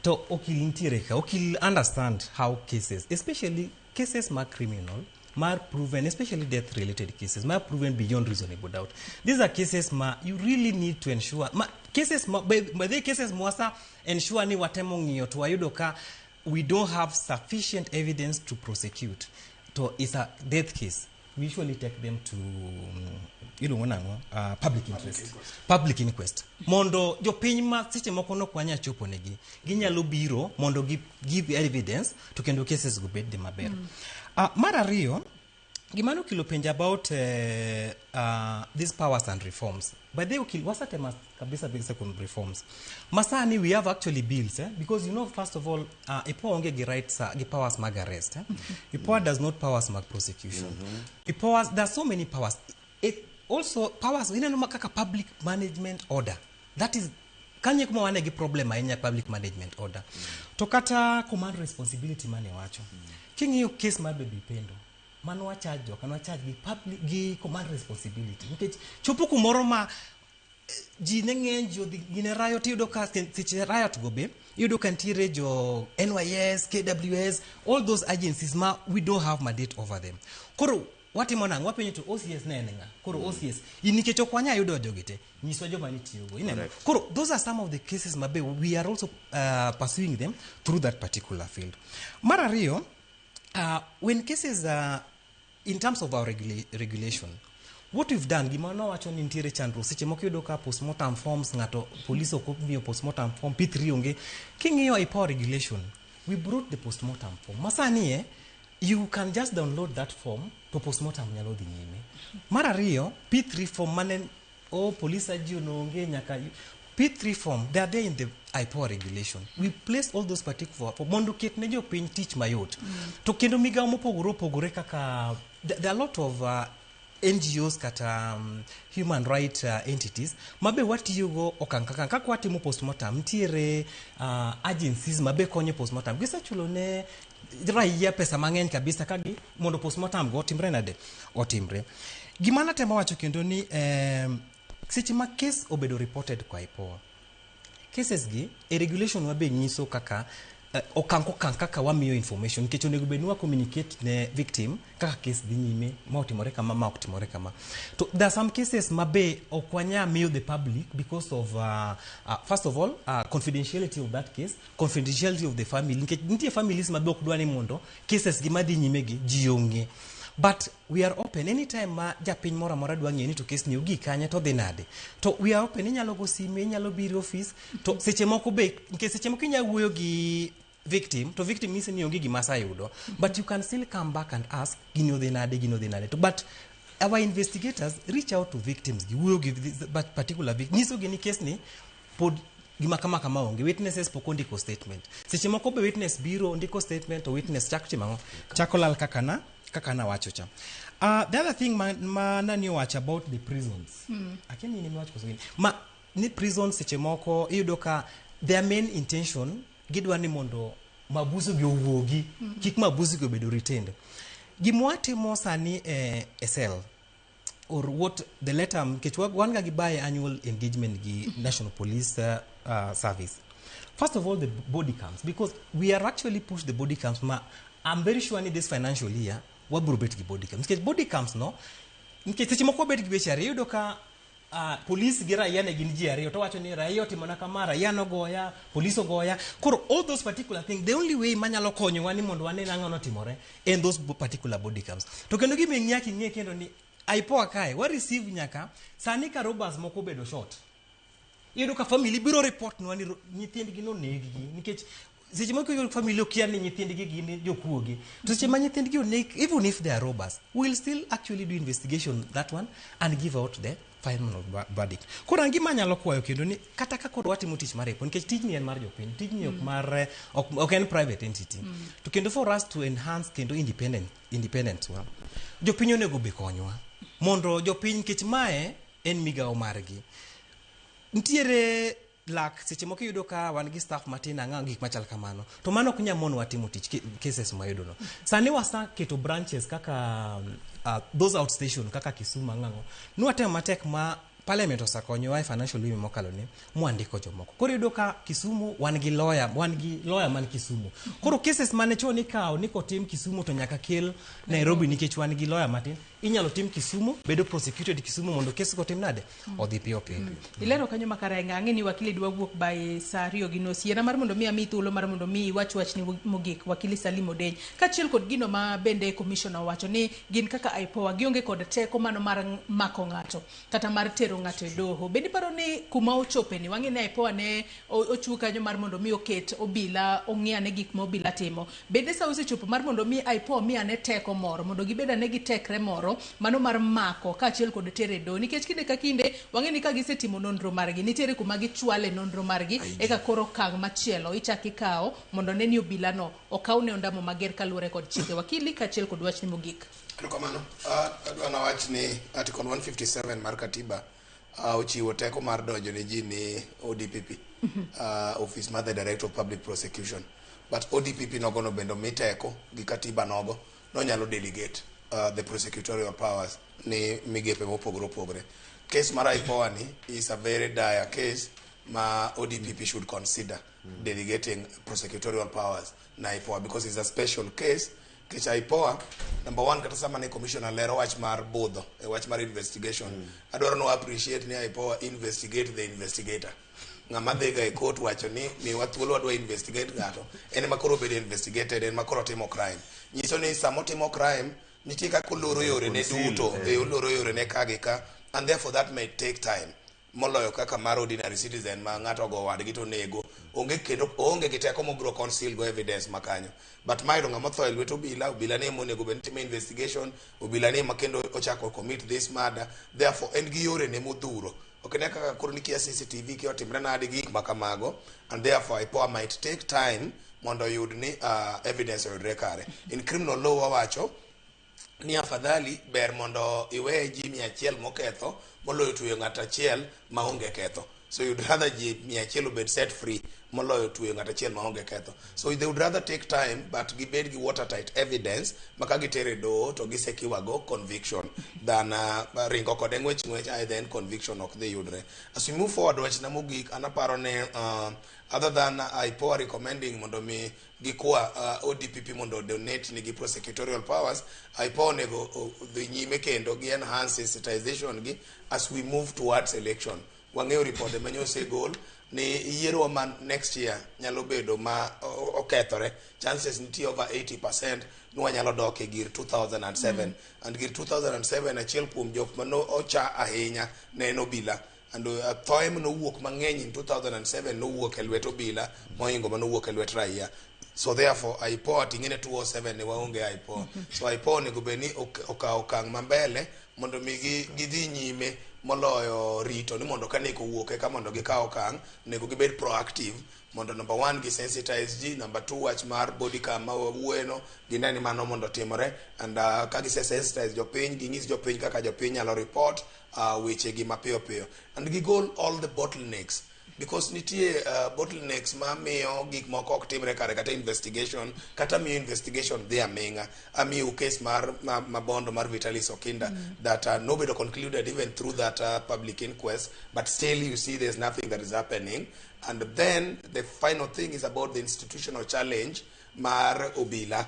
To okil nitiere ka, okil understand how cases, especially cases mar criminal, mar proven, especially death related cases, mar proven beyond reasonable doubt. These are cases ma you really need to ensure, ma cases ma, by the cases mwasa ensure ni watemo ng'iyo to wayudo ka we don't have sufficient evidence to prosecute. To it's a death case. We usually take them to iluongo nang'o? Public interest. Public inquest. Mondo jopiny ma seche moko nok wanya chopo negi, ginyalo biro mondo gi give evidence to kendo cases go bed dhi maber. Mar ariyo, gima nokelo penjo about these powers and reforms. By the way, okil wasetemo kabisa kabisa kuom reforms. Masani we have actually bills, because you know, first of all, IPOA onge gi rights, gi powers mag arrest. IPOA does not powers mag prosecution. IPOA, there are so many powers. It also powers ineno ma kaka public management order. That is kanye kuma wane gi problem ahinya, public management order. To kata command responsibility mane wacho. King'iyo case mar Baby Pendo, mano wacharge joka, nwacharge gi public gi command responsibility. Nikech chopo kumoro ma ji ne ng'eny, ji odhi gine riot, iyudo ka seche riot go be iyudo ka nitiere jo NYS, KWS, all those agencies ma we don't have mandate over them. Koro watimo nang'o? Wapenjo to OCS ne en ng'a? Koro OCS in nikech ok wanyal yudo jogi te, nyiswa joma nitiyogo, ineno. Correct. Koro those are some of the cases ma be we are also pursuing them through that particular field. Mar ariyo, when cases in terms of our regulation, what we've done, gima nowacho ni nitiere chandruok seche moko iyudo ka postmortem forms ng'ato police ok omiyo postmortem form, P3 onge. King'iyo IPOA regulation, we brought the postmortem form masani, you can just download that form to postmortem nyalo dhi nyime. Mar ariyo, P3 form mane o police ajio noonge nyaka P3 form, they are there in the IPOA regulation. We place all those particular form mondo ket ne jopiny tich mayot. To kendo migawo mopogore opogore kaka there are a lot of NGOs kata human right entities mabe watiyogo okang' kaka kaka watimo postmortem. Nitiere agencies mabe konyo postmortem, gisechulo ne raia pesa mang'eny kabisa kagi mondo postmortem go otimre nade, otimre. Gima natemo wacho kendo ni seche ma case obedo reported kwa IPOA, cases gi e regulation wabe nyiso kaka okang' kokang' kaka wamiyo information, nikech onego bed ni wa communicate ne victim kaka case dhi nyime, ma otimore kama, ma ok timore kama. To there are some cases ma be ok wanya miyo the public because of first of all, confidentiality of that case, confidentiality of the family, nikech nitie families ma be ok dwa ni mondo cases gi madhi nyime gi ji ong'e. But we are open anytime ma japiny moro amora dwa ng'eyo ni to case ni ogik kanye to dhi nade, to we are open. Inyalo go sime, inyalo biro e office. To seche moko be, nikech seche moko inyalo wuoyo gi victim to victim nyisi ni onge gima asayudo, but you can still come back and ask, gini odhi nade, gini odhi nade. To but our investigators reach out to victims, giwuoyo gi this particular victim, nyisogi ni case ni pod gima kama kama onge witnesses, pok ondiko statement. Seche moko be witness biro ndiko statement to witness chako timo ang'o? Chako lal kaka nawacho cha. The other thing ma nani owacho about the prisons, akia ni in ema iwacho koso gini ma ni prison, seche moko iyudo ka their main intention gidwa ni mondo mabuso gi owuogi, kik mabuso gi obedo retained. Gima watimo sani e cell Or what the letter, nikech wan ga gi biannual engagement gi National Police Service. First of all, the body cams, because we are actually push the body cams ma I'm very sure ni this financial year wabiro bet gi body cams, nikech body cams no, nikech seche moko wabet gi weche ariyo. Iyudo ka police gi raia ne gin ji ariyo, to wacho ni raia otimona kama, raia nogoya, police ogoya. Koro all those particular things, the only way manyalo konyowa ni mondo wane nang'o notimore en those particular body cams. To kendo gima nyaka ing'e kendo ni IPOA kae wa receive nyaka sani ka robbers moko obedo short, iyudo ka family biro report nwa ni nyithindgi noneggi, nikech seche moko iyudo family okia ni nyithindgi gin jokuoge. To seche ma nyithindgi oneg, even if they are robbers, we'll still actually do investigation that one and give out the final verdict. Koro an gima anyalo kwayo kendo ni kata ka koro watimo tich mar IPOA, nikech tijni en mar jopiny, tijni ok mar ok en private entity, to kendo for us to enhance kendo independent wa, jopiny onego be konywa mondo jopiny, nikech mae en migawo margi. Nitiere lak seche moko iyudo ka wan gi staff matin, ang'o, gik machal kamano, to mano ok nyal monwa timo tich. Cases mayudo no sani waseketo branches kaka those outstation kaka Kisumu, ang'ang'o, nwatemo matek ma parliament osekonyowa e financial year mokalo ni mwandiko jomoko. Koro iyudo ka Kisumu wan gi lawyer, wan gi lawyer man Kisumu. Koro cases mane chon ikawo ni kotim Kisumu to nyaka kel Nairobi, nikech wan gi lawyer matin, inyalo tim Kisumu, bedo prosecuted Kisumu, mondo kes go tim nade odhi piyo piyo. Ilero kanyo makare. Ang'e ni wakili dwa wuok by saa 2:30. Yiena mar mondo mi ami thuolo mar mondo mi iwach wachni mogik, wakili Salim Odeny, kaachiel kod gino ma bende commissioner owacho ni gin kaka IPOA gionge kod teko mano mar mako ng'ato kata mar tero ng'ato e doho. Bende iparo ni kuma ochope ni wang'e ni IPOA ne ochiw kanyo mar mondo mi oket obila ong'i ane gik ma obila timo. Bende sa osechopo mar mondo mi IPOA mi ane teko moro mondo gibed ane gi tekre moro mano mar mako kaachiel kod tero e doho, nikech kinde ka kinde wang'e ni ka gisetimo nonro margi, nitiere kuma gichwale nonro margi, eka koro okang' machielo ichak ikawo mondo ne ni obila no okaw ne ondamo mager kaluwore kod chike. Wakili, kaachiel kod wachni mogik. Erokamano. Adwa nawach ni Article 157 mar katiba ochiwo teko mar donjo ne ji ni ODPP, Office mar the Director of Public Prosecution. But ODPP nogono bende omi teko gi katiba nogo nonyalo delegate the prosecutorial powers ni migepe mopogore opogore. Case mar IPOA ni is a very dire case ma ODPP should consider delegating prosecutorial powers na IPOA, because it's a special case. Nikech IPOA, number one, kata sama ne commissioner lero wach mar budho e wach mar investigation, adwaro no appreciate ni IPOA investigate the investigator. Ng'ama dhiga e court wacho ni miwa thuolo wadwa investigate ng'ato, en ema koro obedo investigated, en ema koro otimo crime. Nyiso ni sama otimo crime, nitie kaka oloro yorene Conceal, duto. eh. E oloro yorene ka gi ka, and therefore that may take time moloyo kaka mar ordinary citizen ma ng'ato ogo wadgi to nego, onge kendo oonge gi teko mobiro conceal go evidence ma kanyo. But mae to ng'ama otho e lwet obila, obila ni ema onego bed ni timo investigation, obila ni ema kendo ochako commit this murder. Therefore en gi yorene modhuro, ok ne kaka koro nikia CCTV kia otimre nade, gik ma kamago, and therefore IPOA might take time mondo oyud ni evidence oyudre kare. In criminal law wawacho ni afadhali ber mondo iwe ji 100 moketho moloyo tweyo ng'at achiel maonge ketho. So you'd rather ji 100 obed set free moloyo tweyo ng'at achiel maonge ketho. So they would rather take time but gibed gi watertight evidence ma ka gitere doho to gisekiwa go conviction than ringo kode ng'wech ng'wech ae then conviction ok dhi yudre. As we move forward, wachna mogik, an aparo ni other than IPOA recommending mondo mi gikwa ODPP mondo donate nigi prosecutorial powers, IPOA onego dhi nyime kendo gi enhance sensitization gi as we move towards election. Wang'eyo ripode ma osegol ni yierowa ma next year nyalo bedo ma okethore. Chances nitie over 80% ni wanyalo dok e gir 2007. And gir 2007, achiel kuom jok mano ocha ahinya ne en obila, and thoe manowuok mang'eny in 2007 nowuok e lwet obila mohingo manowuok e lwet raia. So therefore IPOA ting'ene 207 ne waonge IPOA. So IPOA onego bed ni okawo okang' mambele mondo mi gidhi nyime moloyo rito ni mondo ka nek owuok eka mondo gikaw okang'. Onego gibed proactive mondo, number one, gi sensitize ji; number two, wach mar body cam ma wawuoyeno, gine ni mano mondo otimore. And ka gise sensitize jopiny, ging'is jopiny kaka jopiny nyalo report weche gi mapiyo piyo and gigol all the bottlenecks. Because nitie bottlenecks ma miyo gik moko ok timre kare kata investigation kata miyo investigation dhi aming'a. Amiyo case mar Mabondo mar Vitalis Okinda that nobedo concluded even through that public inquest, but still you see there's nothing that is happening. And then the final thing is about the institutional challenge mar obila.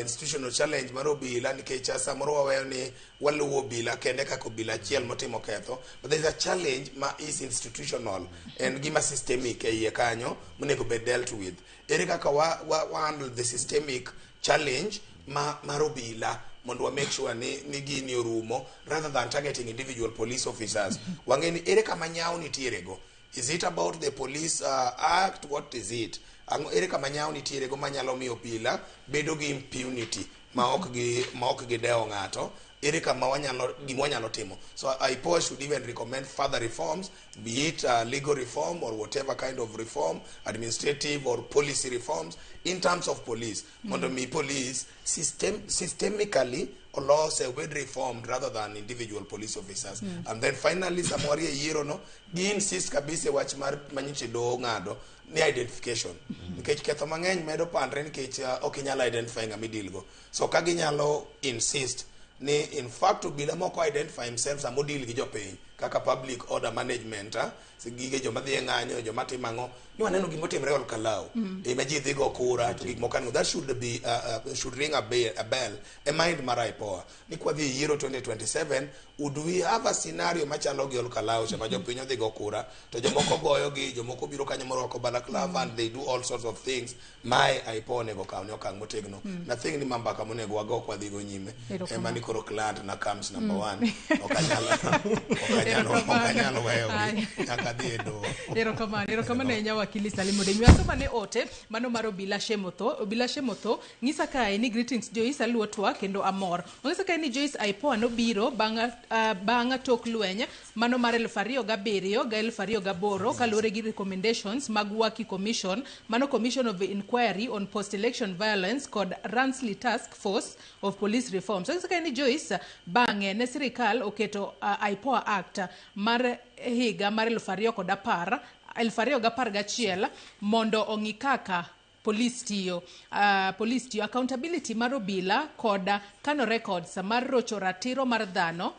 Institutional challenge mar obila nikech samoro waweyo ni waluwo obila kende kaka obila achiel motimo ketho, but there is a challenge ma is institutional en gima systemic e iye kanyo monego bed dealt with. Ere kaka wa handle the systemic challenge mar obila mondo wa make sure ni gini orumo rather than targeting individual police officers? Wang'e ni ere kama nyawo nitiere go. Is it about the Police Act? What is it? Ang'o ere kama nyawo nitiere go manyalo miyo obila bedo gi impunity ma ok gidewo ng'ato? Ere kama wanyalo gima wanyalo timo? So IPOA should even recommend further reforms, be it legal reform or whatever kind of reform, administrative or policy reforms in terms of police, mondo mi police systemically olose, obed reformed rather than individual police officers. And then finally, samoro e yiero no gi insist kabisa e wach mar manyiche doho ng'ado ni identification, nikech ketho mang'eny medo pandre nikech ok inyal identify ng'ama ideal go. So ka ginyalo insist ni in fact obila moko identify himself sama odeal gi jopiny kaka public order management, gige joma dhi e ng'anyo, joma timo ang'o, ni waneno gimotimre Ol Kalou ema ji dhi go kura to gik moko ango that should be should ring a bell e mind mar IPOA ni kwa dhi e yiero 2027, would we have a scenario machalo gi Ol Kalou cha ma jopiny odhi go kura to jomoko goyo gi jomoko biro kanyo morwako balaclava and they do all sorts of things? Mae IPOA onego kaw ne okang' motegno. Nothing ni mambaka monego wago kwa dhi go nyime. Erokamano. Ema ni koro client na comes number one, ok anyal weyo gi nyaka dhi e doho. Erokamano, erokamano ahinya, wakili Salim Odenyo. Asoma ne ote mano mar Obila Shemotho. Obila Shemotho ng'isa kae ni, "Greetings Joyce, aluwo twak kendo amor." Ong'isa kae ni Joyce, IPOA nobiro bang' tok lweny mano mar 2007 ga 2008 kaluwore gi recommendations mag Waki Commission, mano Commission of Inquiry on Post Election Violence kod Ransley Task Force of Police Reforms. Ong'isa kae ni Joyce, bang'e ne sirikal oketo IPOA Act mar higa mar 2010 2011 mondo ong'i kaka police tiyo, accountability mar obila kod kano records mar rocho ratiro mar dhano.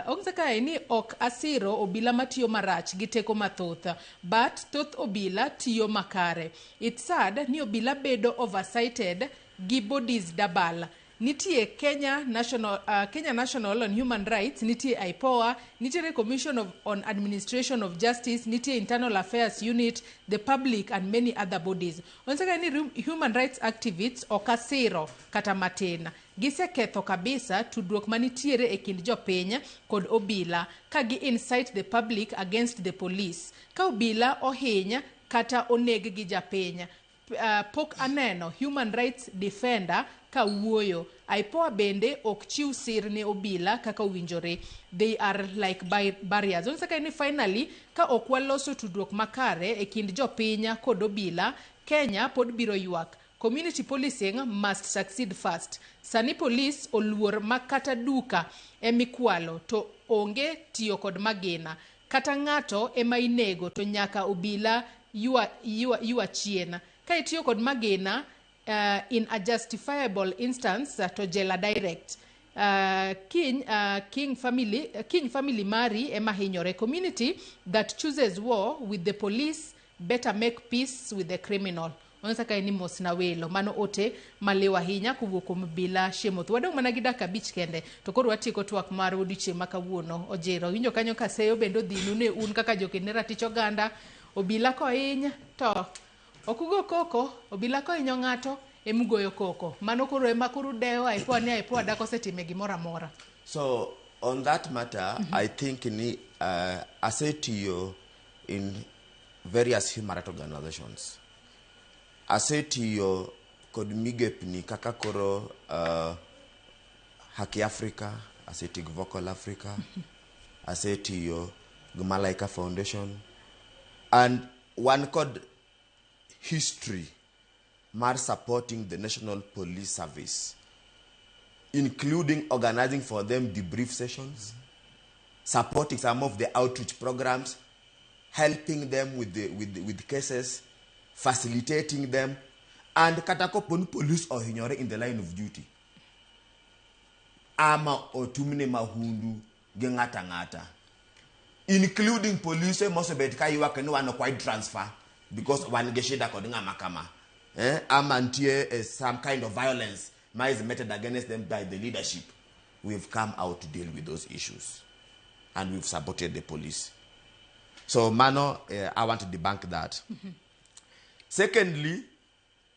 Ong'isa kae ni ok asiro obila matiyo marach gi teko mathoth, but thoth obila tiyo makare. It's sad ni obila bedo oversighted gi bodies dabal. Nitie Kenya National on Human Rights, nitie IPOA, nitiere Commission on Administration of Justice, nitie Internal Affairs Unit, the public and many other bodies. Onseka ni human rights activists ok asiro kata matin. Giseketho kabisa tudruok manitiere e kind jopiny kod obila ka gi incite the public against the police. Ka obila ohiny kata oneg gi japiny, pok aneno human rights defender ka wuoyo. IPOA bende ok chiw sir ne obila kaka owinjore. They are like barriers. Onyisa ka ni finally, ka ok waloso tudruok makare e kind jopiny kod obila, Kenya pod biro ywak. Community policing must succeed first. Sani police oluor ma kata duka emikwalo to onge tiyo kod magina. Kata ng'ato ema inego to nyaka obila ywa chien. Ka itiyo kod magina in a justifiable instance, to jela direct. Kiny family mari ema hinyore. Community that chooses war with the police better make peace with the criminal. Onyisa kae ni mos na welo. Mano ote maliw ahinya kowuok kuom Bila Shemoth. Wadong' mana gi dakika 5 kende to koro watieko twak mar odiochieng' ma kawuono. Ojiro winjo kanyo ka seyo bende odhinu ne un kaka joked ne ratich oganda. Obila kohiny to ok ugo koko, obila kohinyo ng'ato emugoyo koko. Mano koro ema koro udewo IPOA ni IPOA dak osetime gimoro amora. So on that matter, I think ni asetiyo in various human rights organizations. Asetiyo kod migepni kaka koro Haki Africa, asetiyo gi Vocal Africa, asetiyo gi Malaika Foundation, and wan kod history mar supporting the National Police Service, including organizing for them debrief sessions, supporting some of the outreach programs. Helping them with cases, facilitating them, and kata kopo ni police ohinyore in the line of duty, ama otumne mahundu gi ng'ata ng'ata, including police mosebet ka ywak ni wan ok wayud transfer because wan gi shida kod ng'ama kama, ama nitie some kind of violence ma is meted against them by the leadership. We've come out to deal with those issues and we've supported the police. So mano, I want to debunk that. Secondly,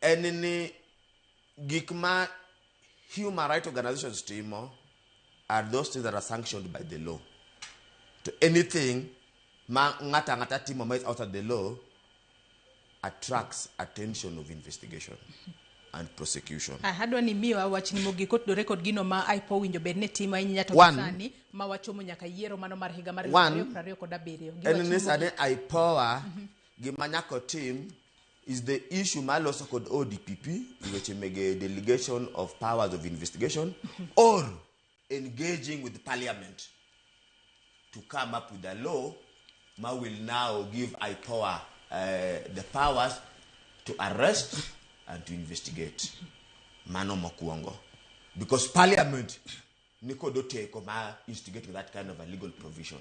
en ni gik ma human rights organizations timo are those things that are sanctioned by the law. To anything ma ng'ata ng'ata timo ma is outside the law attracts attention of investigation and prosecution. Ah, adwa ni miwa wachni mogik kotudore kod gino ma IPOA owinjo bed ni timo ahinya to One. sani ma wachomo nyaka yiero mano mar higa mar One. 2027. Gi En wachni ni sani mogik. IPOA gima nyaka tim is the issue maloso kod ODPP e weche mege delegation of powers of investigation or engaging with parliament to come up with a law ma will now give IPOA the powers to arrest and to investigate. Mano mokwongo. Because parliament nikod oteko ma instigating that kind of a legal provision.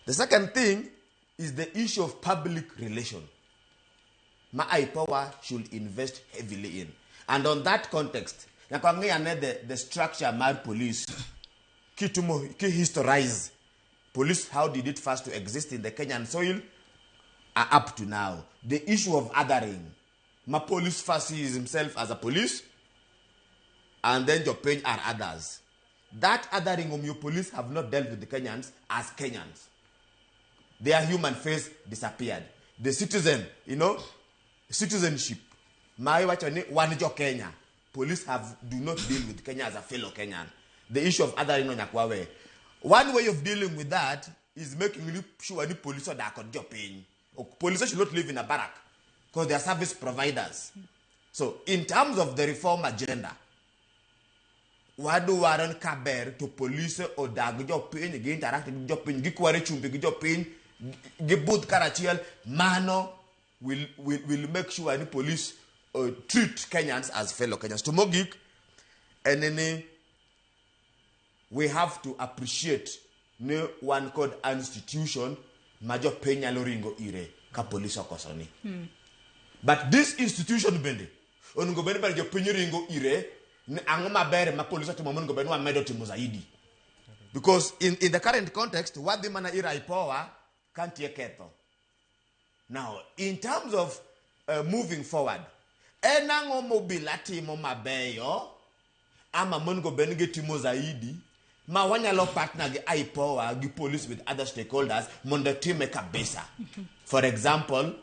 The second thing is the issue of public relation. Ma IPOA should invest heavily in. And on that context, nyaka wang'i ane the structure mar police, kitumo, ki historize police, how did it first to exist in the Kenyan soil up to now. The issue of othering. Ma police first sees himself as a police, and then jopiny are others. That othering of your police have not dealt with the Kenyans as Kenyans. Their human face disappeared. The citizen, citizenship. Ma iwacho ni wan jo Kenya. Police have do not deal with Kenya as a fellow Kenyan. The issue of othering no nyaka wawe. One way of dealing with that is making sure ni police odak kod jopiny. Police should not live in a barrack because they are service providers. So in terms of the reform agenda, wadwaro ni kaber to police odag gi jopiny, gi interact gi jopiny, gikware chumbi gi jopiny, gibudh karachiel. Mano will make sure ni police treat Kenyans as fellow Kenyans. To mogik, en ni we have to appreciate ni wan kod institution ma jopiny nyalo ringo ire ka police okoso ni. But this institution bende onego bed ni bende jopiny ringo ire ni ang'o maber ma police otimo monego bed ni wamedo timo zaidi. Because in the current context, wadhi mana ir IPOA ka nitie ketho. Now, in terms of moving forward, en ang'o mobila timo mabeyo ama monego bed ni gitimo zaidi ma wanyalo partner gi IPOA gi police with other stakeholders mondo time kabisa. For example,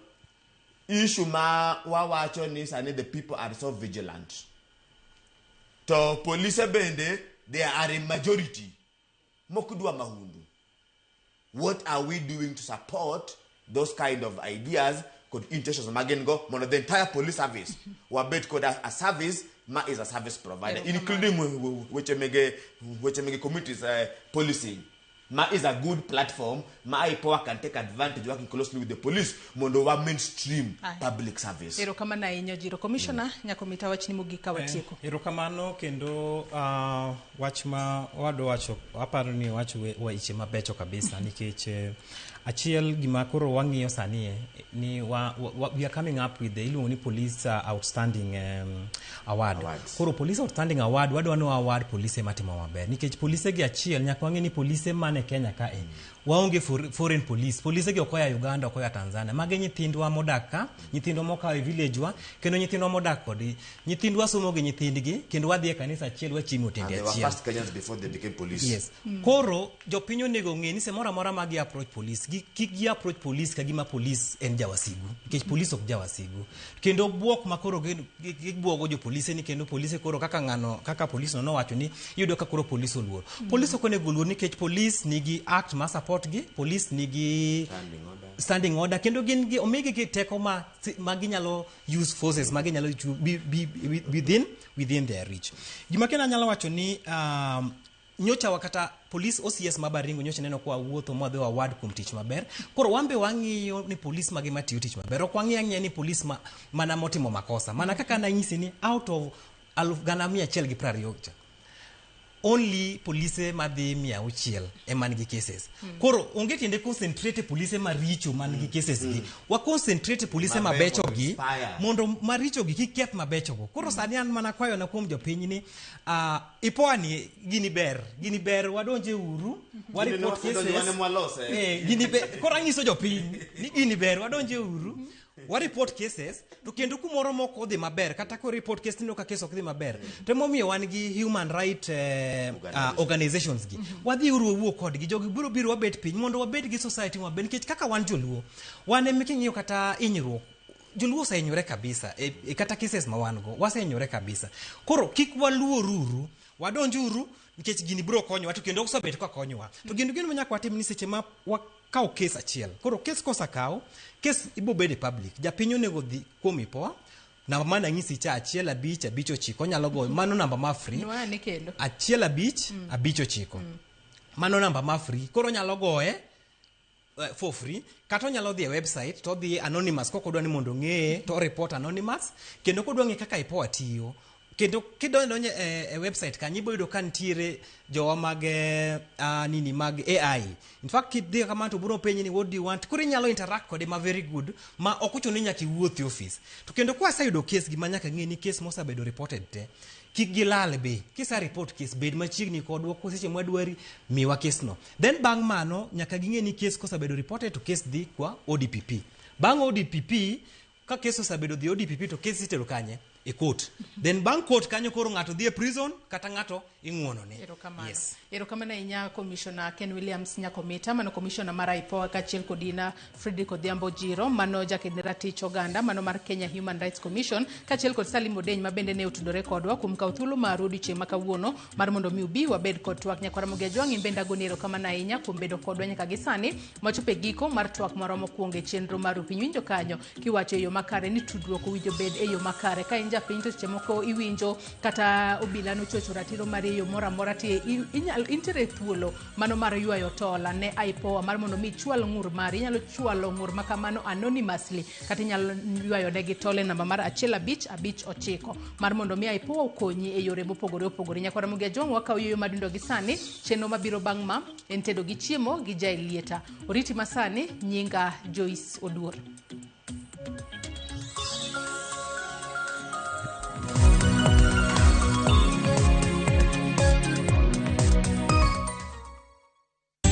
issue ma wawacho ni sani the people are so vigilant. To police bende, they are a majority. Mokudwa mahundu. What are we doing to support those kind of ideas kod intentions magin go mondo the entire police service wabet kod a service ma is a service provider, Erokamano. including weche mege communities policing ma is a good platform ma IPOA can take advantage working closely with the police mondo wa mainstream Aye. public service. Erokamano ahinya Jiro. Commissioner, nyaka omita wachni mogik ka watieko. Erokamano kendo wach ma wadwa wacho aparo ni wacho weche mabecho kabisa nikech achiel gima koro wang'iyo sani ni we are coming up with the iluongo ni police outstanding award. Awards. Koro police outstanding award wadwa ni award polise matimo maber nikech polise gi achiel nyaka wang'e ni polise man e Kenya ka e waonge foreign police. Polise gi ok oya Uganda, ok oya Tanzania. Magi nyithindwa modak ka, nyithindwa mokawo e village wa, kendo nyithindwa modak kodgi. Nyithindwa somo gi nyithindgi, kendo wadhi e kanisa achiel, wachiemo e And otende they were achiel. first Kenyans before they became police. Yes. Koro jopiny onego ong'e ni samoro amora ma gi approach police, kik gi approach police ka gima police en jawasigu, nikech police ok jawasigu. Kendo bwok ma koro gibwogo jopolise ni kendo polise koro kaka ng'ano, kaka police no nowacho ni iyudo ka koro police oluor. Police ok onego oluor nikech police nigi act ma support gi, police nigi standing order, standing order, kendo gin gi omigi gi teko ma ginyalo use forces ma ginyalo be within their reach. Gima kendo anyalo wacho ni Nyocha wa kata police OCS ma Baringo nyocha neno kwa wuotho mwadhi wa award kuom tich maber. Koro wan be wang'iyo ni police mage matiyo tich maber. Ok wang'i ang'iya ni police ma, mana motimo makosa. Mana kaka nanyisi ni out of 120,120 cha, only polise madhi 600 ema nigi cases. Koro onge tiende concentrate e polise maricho man gi cases gi. Wa concentrate e polise Mabeyo mabecho mondo gi inspire. Mondo maricho gi kik keth mabecho go. Koro sani an mana kwayo na kuom jopiny ni IPOA ni gini ber, gini ber, wadonje uru, wa Gini report ne wasedonjo, cases. wan ema walose. Gini ber. Koro anyiso jopiny ni gini ber, wadonje uru. Wa report cases to kendo kumoro mok odhi maber kata ko report case tineno ka case ok dhi maber to emomiyo wan gi human right organizations gi. Wadhi uru wawuo kodgi, jogi biro biro wabet piny mondo wabed gi society maber, nikech kaka wan joluo wan ema king'iyo kata hinyruok, joluo osehinyore kabisa e kata cases ma wan go wasehinyore kabisa. Koro kik waluoruru, wadonjuru nikech gini biro konyowa to kendo osebet ka konyowa. To kendo gino manyaka watim ni seche ma wakawo case achiel, koro case kosakaw case ibo bedo e public, japiny onego dhi kuom IPOA namba mane anyisi cha, 15559, onyalo goyo mano namba ma free. Nwane kendo. 15559, mano namba ma free. Koro onyalo goye for free kata onyalo dhi e website to odhi anonymous kok odwa ni mondo ong'eye to report anonymous. Kendo kodwa ng'e kaka IPOA tiyo, kendo kidonjo donjo e website kanyo ibo yudo ka nitiere jowa mag nini mag AI. In fact, kidhi kamano to biro penji ni, "What do you want?" Koro inyalo interact kode ma very good ma ok ochuno ni nyaka iwuoth e office. To kendo kwaseyudo case, gima nyaka ng'e ni case mosebedo reported te kik gilal. Be kisa report case, bed machiegni kodwa ko seche mwadwari miwa case no. Then bang' mano nyaka ging'e ni case kosebedo reported to case dhi kwa ODPP. Bang' ODPP, ka case osebedo dhi ODPP to case itero kanye? E court. Then bang' court kanyo koro ng'ato dhi e prison kata ng'ato ing'uonone. Erokamano. Yes. Erokamano ahinya, Commissioner Ken Williams Nyakomita, mano commissioner mar IPOA, kaachiel kod ina Frederick Odhiambo Jiro, mano jaked ne ratich oganda, mano mar Kenya Human Rights Commission, kaachiel kod Salim Odeny ma bende ne otudore kodwa kuom kawo thuolo maru odiochieng' ma kawuono mar mondo mi ubi wabed kod twak. Nyakwara Ramogi Ajwang', in bende agoni erokamano ahinya kuom bedo kodwa nyaka gi sani machopo e giko mar twak marwa mokwongo e chenro mar piny. Winjo kanyo kiwacho e yo makare ni tudruok owinjo bed e yo makare. Ka in japiny to seche moko iwinjo kata obila nochocho ratiro mari e yo moro amora to intiere thuolo mano mar ywayo tola ne IPOA mar mondo mi ichwal ng'ur mari. Inyalo chwalo ng'ur ma kamano anonymously kata inyalo ywayo negi tol e namba mar 15559 mar mondo mi IPOA okonyi e yore mopogore opogore. Nyakwara Ramogi Ajwang', wakawo yueyo madundo gi sani. Chenro mabiro bang' ma en tedo gi chiemo gi Jaelieta. Oriti masani, nyinga Joyce Oduor.